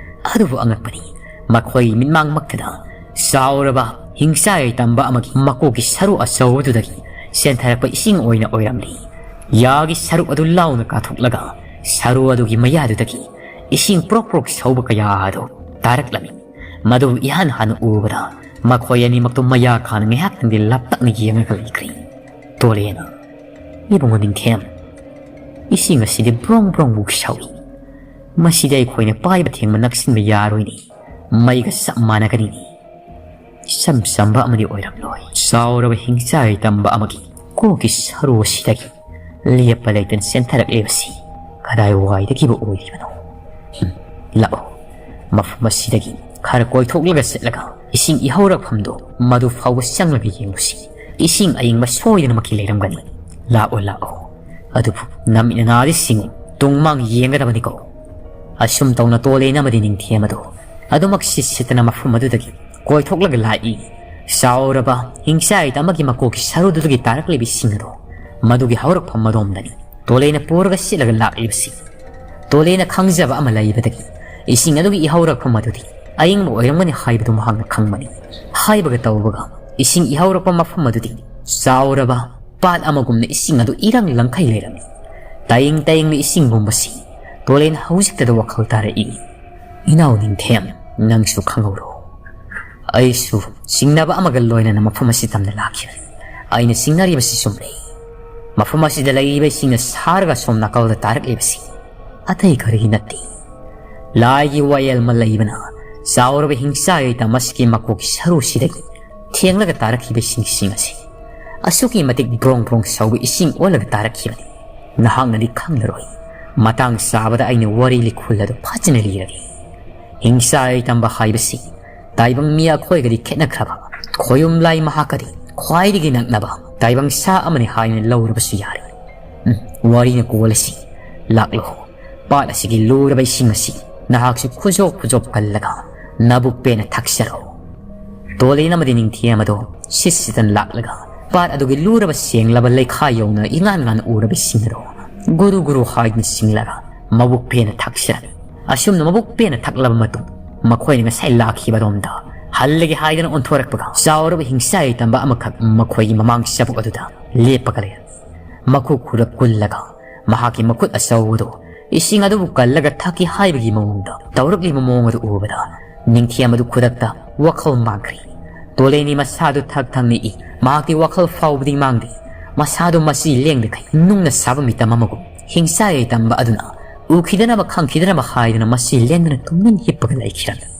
ꯑꯗꯨꯕꯨ ꯑꯉꯛꯄꯅꯤ, ꯃꯈꯣꯏ ꯃꯤꯠꯃꯥꯡꯃꯛꯇꯗ ꯆꯥꯎꯔꯕ ꯍꯤꯡꯆꯥꯏ ꯇꯝꯕ ꯑꯃꯒꯤ ꯃꯀꯣꯛꯀꯤ ꯁꯔꯨ ꯑꯆꯧꯕꯗꯨꯗꯒꯤ ꯆꯦꯟꯊꯔꯛꯄ ꯏꯁꯤꯡ ꯑꯣꯏꯅ ꯑꯣꯏꯔꯝꯂꯤ꯫ ꯌꯥꯒꯤ ꯁꯔꯨꯛ ꯑꯗꯨ ꯂꯥꯎꯅ ꯀꯥꯊꯣꯛꯂꯒ ꯁꯔꯨ ꯑꯗꯨꯒꯤ ꯃꯌꯥꯗꯨꯗꯒꯤ ꯏꯁꯤꯡ ꯄ꯭ꯔꯣꯛ ꯄ꯭ꯔꯣꯛ ꯁꯧꯕ ꯀꯌꯥ ꯑꯗꯨ ꯇꯥꯔꯛꯂꯝꯃꯤ꯫ ꯃꯗꯨ ꯏꯍꯥꯟ ꯍꯥꯟꯅ ꯎꯕꯗ ꯃꯈꯣꯏ ꯑꯅꯤꯃꯛꯇꯨ ꯃꯌꯥ ꯀꯥꯅ ꯉꯥꯏꯍꯥꯛꯇꯪꯗꯤ ꯂꯥꯞꯇꯛꯅ ꯌꯦꯡꯉꯒ ꯂꯩꯈ꯭ꯔꯦ꯫ ꯇꯣꯂꯦꯅ, "ꯏꯕꯨꯡꯉꯣ ꯅꯤꯡꯊꯦꯝ, ꯏꯁꯤꯡ ꯑꯁꯤꯗꯤ ꯕ꯭ꯔꯣꯡ ꯕ꯭ꯔꯣꯡ ꯕꯨꯛ ꯁꯧꯏ꯫ ꯃꯁꯤꯗꯤ ꯑꯩꯈꯣꯏꯅ ꯄꯥꯏꯕ ꯊꯦꯡꯕ ꯅꯛꯁꯤꯟꯕ ꯌꯥꯔꯣꯏꯅꯦ꯫ ꯃꯩꯒ ꯆꯞ ꯃꯥꯟꯅꯒꯅꯤꯅꯦ꯫ ꯏꯆꯝ ꯆꯝꯕ ꯑꯃꯗꯤ ꯑꯣꯏꯔꯝꯂꯣꯏ꯫ ꯆꯥꯎꯔꯕ ꯍꯤꯡꯆꯥꯏ ꯇꯝꯕ ꯑꯃꯒꯤ ꯀꯣꯛꯀꯤ ꯁꯔꯨ ꯑꯁꯤꯗꯒꯤ ꯂꯦꯞꯄ ꯂꯩꯇꯅ ꯆꯦꯟꯊꯔꯛꯂꯤꯕꯁꯤ ꯀꯗꯥꯏꯋꯥꯏꯗꯒꯤꯕꯨ ꯑꯣꯏꯔꯤꯕꯅꯣ? ꯍꯨꯝ, ꯂꯥꯛꯑꯣ, ꯃꯐꯝ ꯑꯁꯤꯗꯒꯤ ꯈꯔ ꯀꯣꯏꯊꯣꯛꯂꯒ ꯆꯠꯂꯒ ꯏꯁꯤꯡ ꯏꯍꯧꯔꯛꯐꯝꯗꯣ ꯃꯗꯨ ꯐꯥꯎꯕ ꯆꯪꯂꯒ ꯌꯦꯡꯂꯨꯁꯤ꯫ ꯏꯁꯤꯡ ꯑꯏꯪꯕ ꯁꯣꯏꯗꯅꯃꯛꯀꯤ ꯂꯩꯔꯝꯒꯅꯤ꯫ ꯂꯥꯛꯑꯣ, ꯂꯥꯛꯑꯣ꯫ ꯑꯗꯨꯕꯨ ꯅꯃꯤꯠ ꯅꯅꯥꯗꯤ ꯁꯤꯡꯉꯨ, ꯇꯨꯡ ꯃꯥꯡ ꯌꯦꯡꯒꯗꯕꯅꯤꯀꯣ꯫ ꯑꯁꯨꯝ ꯇꯧꯅ ꯇꯣꯂꯦꯟ ꯑꯃꯗꯤ ꯅꯤꯡꯊꯦꯝ ꯑꯗꯨ ꯑꯗꯨꯃꯛ ꯁꯤꯠ ꯁꯤꯠꯇꯅ ꯃꯐꯝ ꯑꯗꯨꯗꯒꯤ ꯀꯣꯏꯊꯣꯛꯂꯒ ꯂꯥꯛꯏ꯫ ꯆꯥꯎꯔꯕ ꯍꯤꯡꯆꯥꯏ ꯑꯃꯒꯤ ꯃꯀꯣꯛꯀꯤ ꯁꯔꯨꯗꯨꯗꯒꯤ ꯇꯥꯔꯛꯂꯤꯕ ꯏꯁꯤꯡ ꯑꯗꯣ ꯃꯗꯨꯒꯤ ꯍꯧꯔꯛꯐꯝ ꯑꯗꯣꯝꯗꯅꯤ ꯇꯣꯂꯦꯅ ꯄꯨꯔꯒ ꯁꯤꯠꯂꯒ ꯂꯥꯛꯂꯤꯕꯁꯤ꯫ ꯇꯣꯂꯦꯅ ꯈꯪꯖꯕ ꯑꯃ ꯂꯩꯕꯗꯒꯤ ꯏꯁꯤꯡ ꯑꯗꯨꯒꯤ ꯏꯍꯧꯔꯛꯐꯝ ꯑꯗꯨꯗꯤ ꯑꯏꯪꯕ ꯑꯣꯏꯔꯝꯒꯅꯤ ꯍꯥꯏꯕꯗꯨ ꯃꯍꯥꯛꯅ ꯈꯪꯕꯅꯤ꯫ ꯍꯥꯏꯕꯒ ꯇꯧꯕꯒ ꯏꯁꯤꯡ ꯏꯍꯧꯔꯛꯄ ꯃꯐꯝ ꯑꯗꯨꯗꯤ ꯆꯥꯎꯔꯕ ꯄꯥꯠ ꯑꯃꯒꯨꯝꯅ ꯏꯁꯤꯡ ꯑꯗꯨ ꯏꯔꯪ ꯂꯪꯈꯩ ꯂꯩꯔꯝꯃꯤ꯫ ꯇꯥꯏꯪ ꯇꯥꯏꯪꯅ ꯏꯁꯤꯡ ꯄꯨꯝꯕꯁꯤ ꯇꯣꯂꯦꯟ ꯍꯧꯖꯤꯛꯇꯗ ꯋꯥꯈꯜ ꯇꯥꯔꯛꯏ꯫ ꯏꯅꯥꯎ ꯅꯤꯡꯊꯦꯝ, ꯅꯪꯁꯨ ꯈꯪꯍꯧꯔꯣ꯫ ꯑꯩꯁꯨ ꯆꯤꯡꯅꯕ ꯑꯃꯒ ꯂꯣꯏꯅꯅ ꯃꯐꯝ ꯑꯁꯤ ꯇꯝꯅ ꯂꯥꯛꯈꯤꯕꯅꯤ꯫ ꯑꯩꯅ ꯆꯤꯡꯅꯔꯤꯕꯁꯤ ꯆꯨꯝꯂꯦ꯫ ꯃꯐꯝ ꯑꯁꯤꯗ ꯂꯩꯔꯤꯕ ꯏꯁꯤꯡꯅ ꯁꯥꯔꯒ ꯑꯁꯣꯝ ꯅꯥꯀꯜꯗ ꯇꯥꯔꯛꯂꯤꯕꯁꯤ ꯑꯇꯩ ꯀꯔꯤ ꯅꯠꯇꯦ꯫ ꯂꯥꯏꯒꯤ ꯋꯥꯌꯦꯜ ꯑꯃ ꯂꯩꯕꯅ ꯆꯥꯎꯔꯕ ꯍꯤꯡꯆꯥꯏ ꯇꯝ ꯑꯁꯤꯒꯤ ꯃꯀꯣꯛꯀꯤ ꯁꯔꯨꯁꯤꯗꯒꯤ ꯊꯦꯡꯂꯒ ꯇꯥꯔꯛꯈꯤꯕ ꯏꯁꯤꯡꯁꯤꯡ ꯑꯁꯤ ꯑꯁꯨꯛꯀꯤ ꯃꯇꯤꯛ ꯕ꯭ꯔꯣꯡ ꯕ꯭ꯔꯣꯡ ꯁꯧꯕ ꯏꯁꯤꯡ ꯑꯣꯜꯂꯒ ꯇꯥꯔꯛꯈꯤꯕꯅꯤ꯫ ꯅꯍꯥꯛꯅꯗꯤ ꯈꯪꯂꯔꯣꯏ꯫ ꯃꯇꯥꯡ ꯆꯥꯕꯗ ꯑꯩꯅ ꯋꯥꯔꯤ ꯂꯤꯈꯨꯜ ꯑꯗꯨ ꯐꯖꯅ ꯂꯤꯔꯒꯦ꯫ ꯍꯤꯡꯆꯥꯏ ꯇꯝꯕ ꯍꯥꯏꯕꯁꯤ ꯇꯥꯏꯕꯪ ꯃꯤ ꯑꯩꯈꯣꯏꯒꯗꯤ ꯈꯦꯠꯅꯈ꯭ꯔꯕ ꯈꯣꯌꯨꯝ ꯂꯥꯏ ꯃꯍꯥꯛꯀꯗꯤ ꯈ꯭ꯋꯥꯏꯗꯒꯤ ꯅꯛꯅꯕ ꯇꯥꯏꯕꯪ ꯁꯥ ꯑꯃꯅꯤ ꯍꯥꯏꯅ ꯂꯧꯔꯕꯁꯨ ꯌꯥꯔꯦ꯫ ꯎꯝ, ꯋꯥꯔꯤꯅ ꯀꯣꯜꯂꯁꯤ꯫ ꯂꯥꯛꯂꯣ꯫ ꯄꯥꯠ ꯑꯁꯤꯒꯤ ꯂꯨꯔꯕ ꯏꯁꯤꯡ ꯑꯁꯤ ꯅꯍꯥꯛꯁꯨ ꯈꯨꯖꯣꯞ ꯈꯨꯖꯣꯞ ꯀꯜꯂꯒ ꯅꯕꯨꯛ ꯄꯦꯟꯅ ꯊꯛꯆꯔꯣ꯫ ꯇꯣꯂꯦꯟ ꯑꯃꯗꯤ ꯅꯤꯡꯊꯦꯝ ꯑꯗꯣ ꯁꯤꯠ ꯁꯤꯠꯇꯅ ꯂꯥꯛꯂꯒ ꯄꯥꯠ ꯑꯗꯨꯒꯤ ꯂꯨꯔꯕ ꯁꯦꯡꯂꯕ ꯂꯩꯈꯥ ꯌꯧꯅ ꯏꯉꯥꯟ ꯉꯥꯟꯅ ꯎꯔꯕ ꯏꯁꯤꯡ ꯑꯗꯣ ꯒꯨꯔꯨ ꯒꯨꯔꯨ ꯍꯥꯏꯗꯨꯅ ꯁꯤꯡꯂꯒ ꯃꯕꯨꯛ ꯄꯦꯟꯅ ꯊꯛꯆꯔꯝꯃꯤ꯫ ꯑꯁꯨꯝꯅ ꯃꯕꯨꯛ ꯄꯦꯟꯅ ꯊꯛꯂꯕ ꯃꯇꯨꯡ ꯃꯈꯣꯏꯅ ꯉꯁꯥꯏ ꯂꯥꯛꯈꯤꯕ ꯑꯗꯣꯝꯗ ꯍꯜꯂꯒꯦ ꯍꯥꯏꯗꯨꯅ ꯑꯣꯟꯊꯣꯔꯛꯄꯒ ꯆꯥꯎꯔꯕ ꯍꯤꯡꯆꯥꯏ ꯇꯝꯕ ꯑꯃꯈꯛ ꯃꯈꯣꯏꯒꯤ ꯃꯃꯥꯡ ꯆꯕꯨꯛ ꯑꯗꯨꯗ ꯂꯦꯞꯄꯒ ꯂꯩꯔꯝꯃꯤ꯫ ꯃꯈꯨ ꯈꯨꯔ ꯀꯨꯜꯂꯒ ꯃꯍꯥꯛꯀꯤ ꯃꯈꯨꯠ ꯑꯆꯧꯕꯗꯨ ꯏꯁꯤꯡ ꯑꯗꯨꯕꯨ ꯀꯜꯂꯒ ꯊꯛꯀꯦ ꯍꯥꯏꯕꯒꯤ ꯃꯑꯣꯡꯗ ꯇꯧꯔꯛꯂꯤꯕ ꯃꯑꯣꯡ ꯑꯗꯨ ꯎꯕꯗ ꯅꯤꯡꯊꯦꯝ ꯑꯗꯨ ꯈꯨꯗꯛꯇ ꯋꯥꯈꯜ ꯃꯥꯡꯈ꯭ꯔꯦ꯫ ꯇꯣꯂꯦꯟꯗꯤ ꯃꯁꯥꯗꯨ ꯊꯛ ꯊꯛ ꯅꯤꯛꯏ꯫ ꯃꯍꯥꯛꯇꯤ ꯋꯥꯈꯜ ꯐꯥꯎꯕꯗꯤ ꯃꯥꯡꯗꯦ꯫ ꯃꯁꯥꯗꯨ ꯃꯆꯤ ꯂꯦꯡꯗꯈꯩ ꯅꯨꯡꯅ ꯁꯥꯕ ꯃꯤꯇꯝ ꯑꯃꯒꯨꯝ ꯍꯤꯡꯆꯥꯏ ꯇꯝꯕ ꯑꯗꯨꯅ ꯎꯈꯤꯗꯅꯕ ꯈꯪꯈꯤꯗꯅꯕ ꯍꯥꯏꯗꯨꯅ ꯃꯆꯤ ꯂꯦꯡꯗꯅ ꯇꯨꯃꯤꯟ ꯍꯤꯞꯄꯒ ꯂꯩꯈꯤꯔꯝꯃꯤ꯫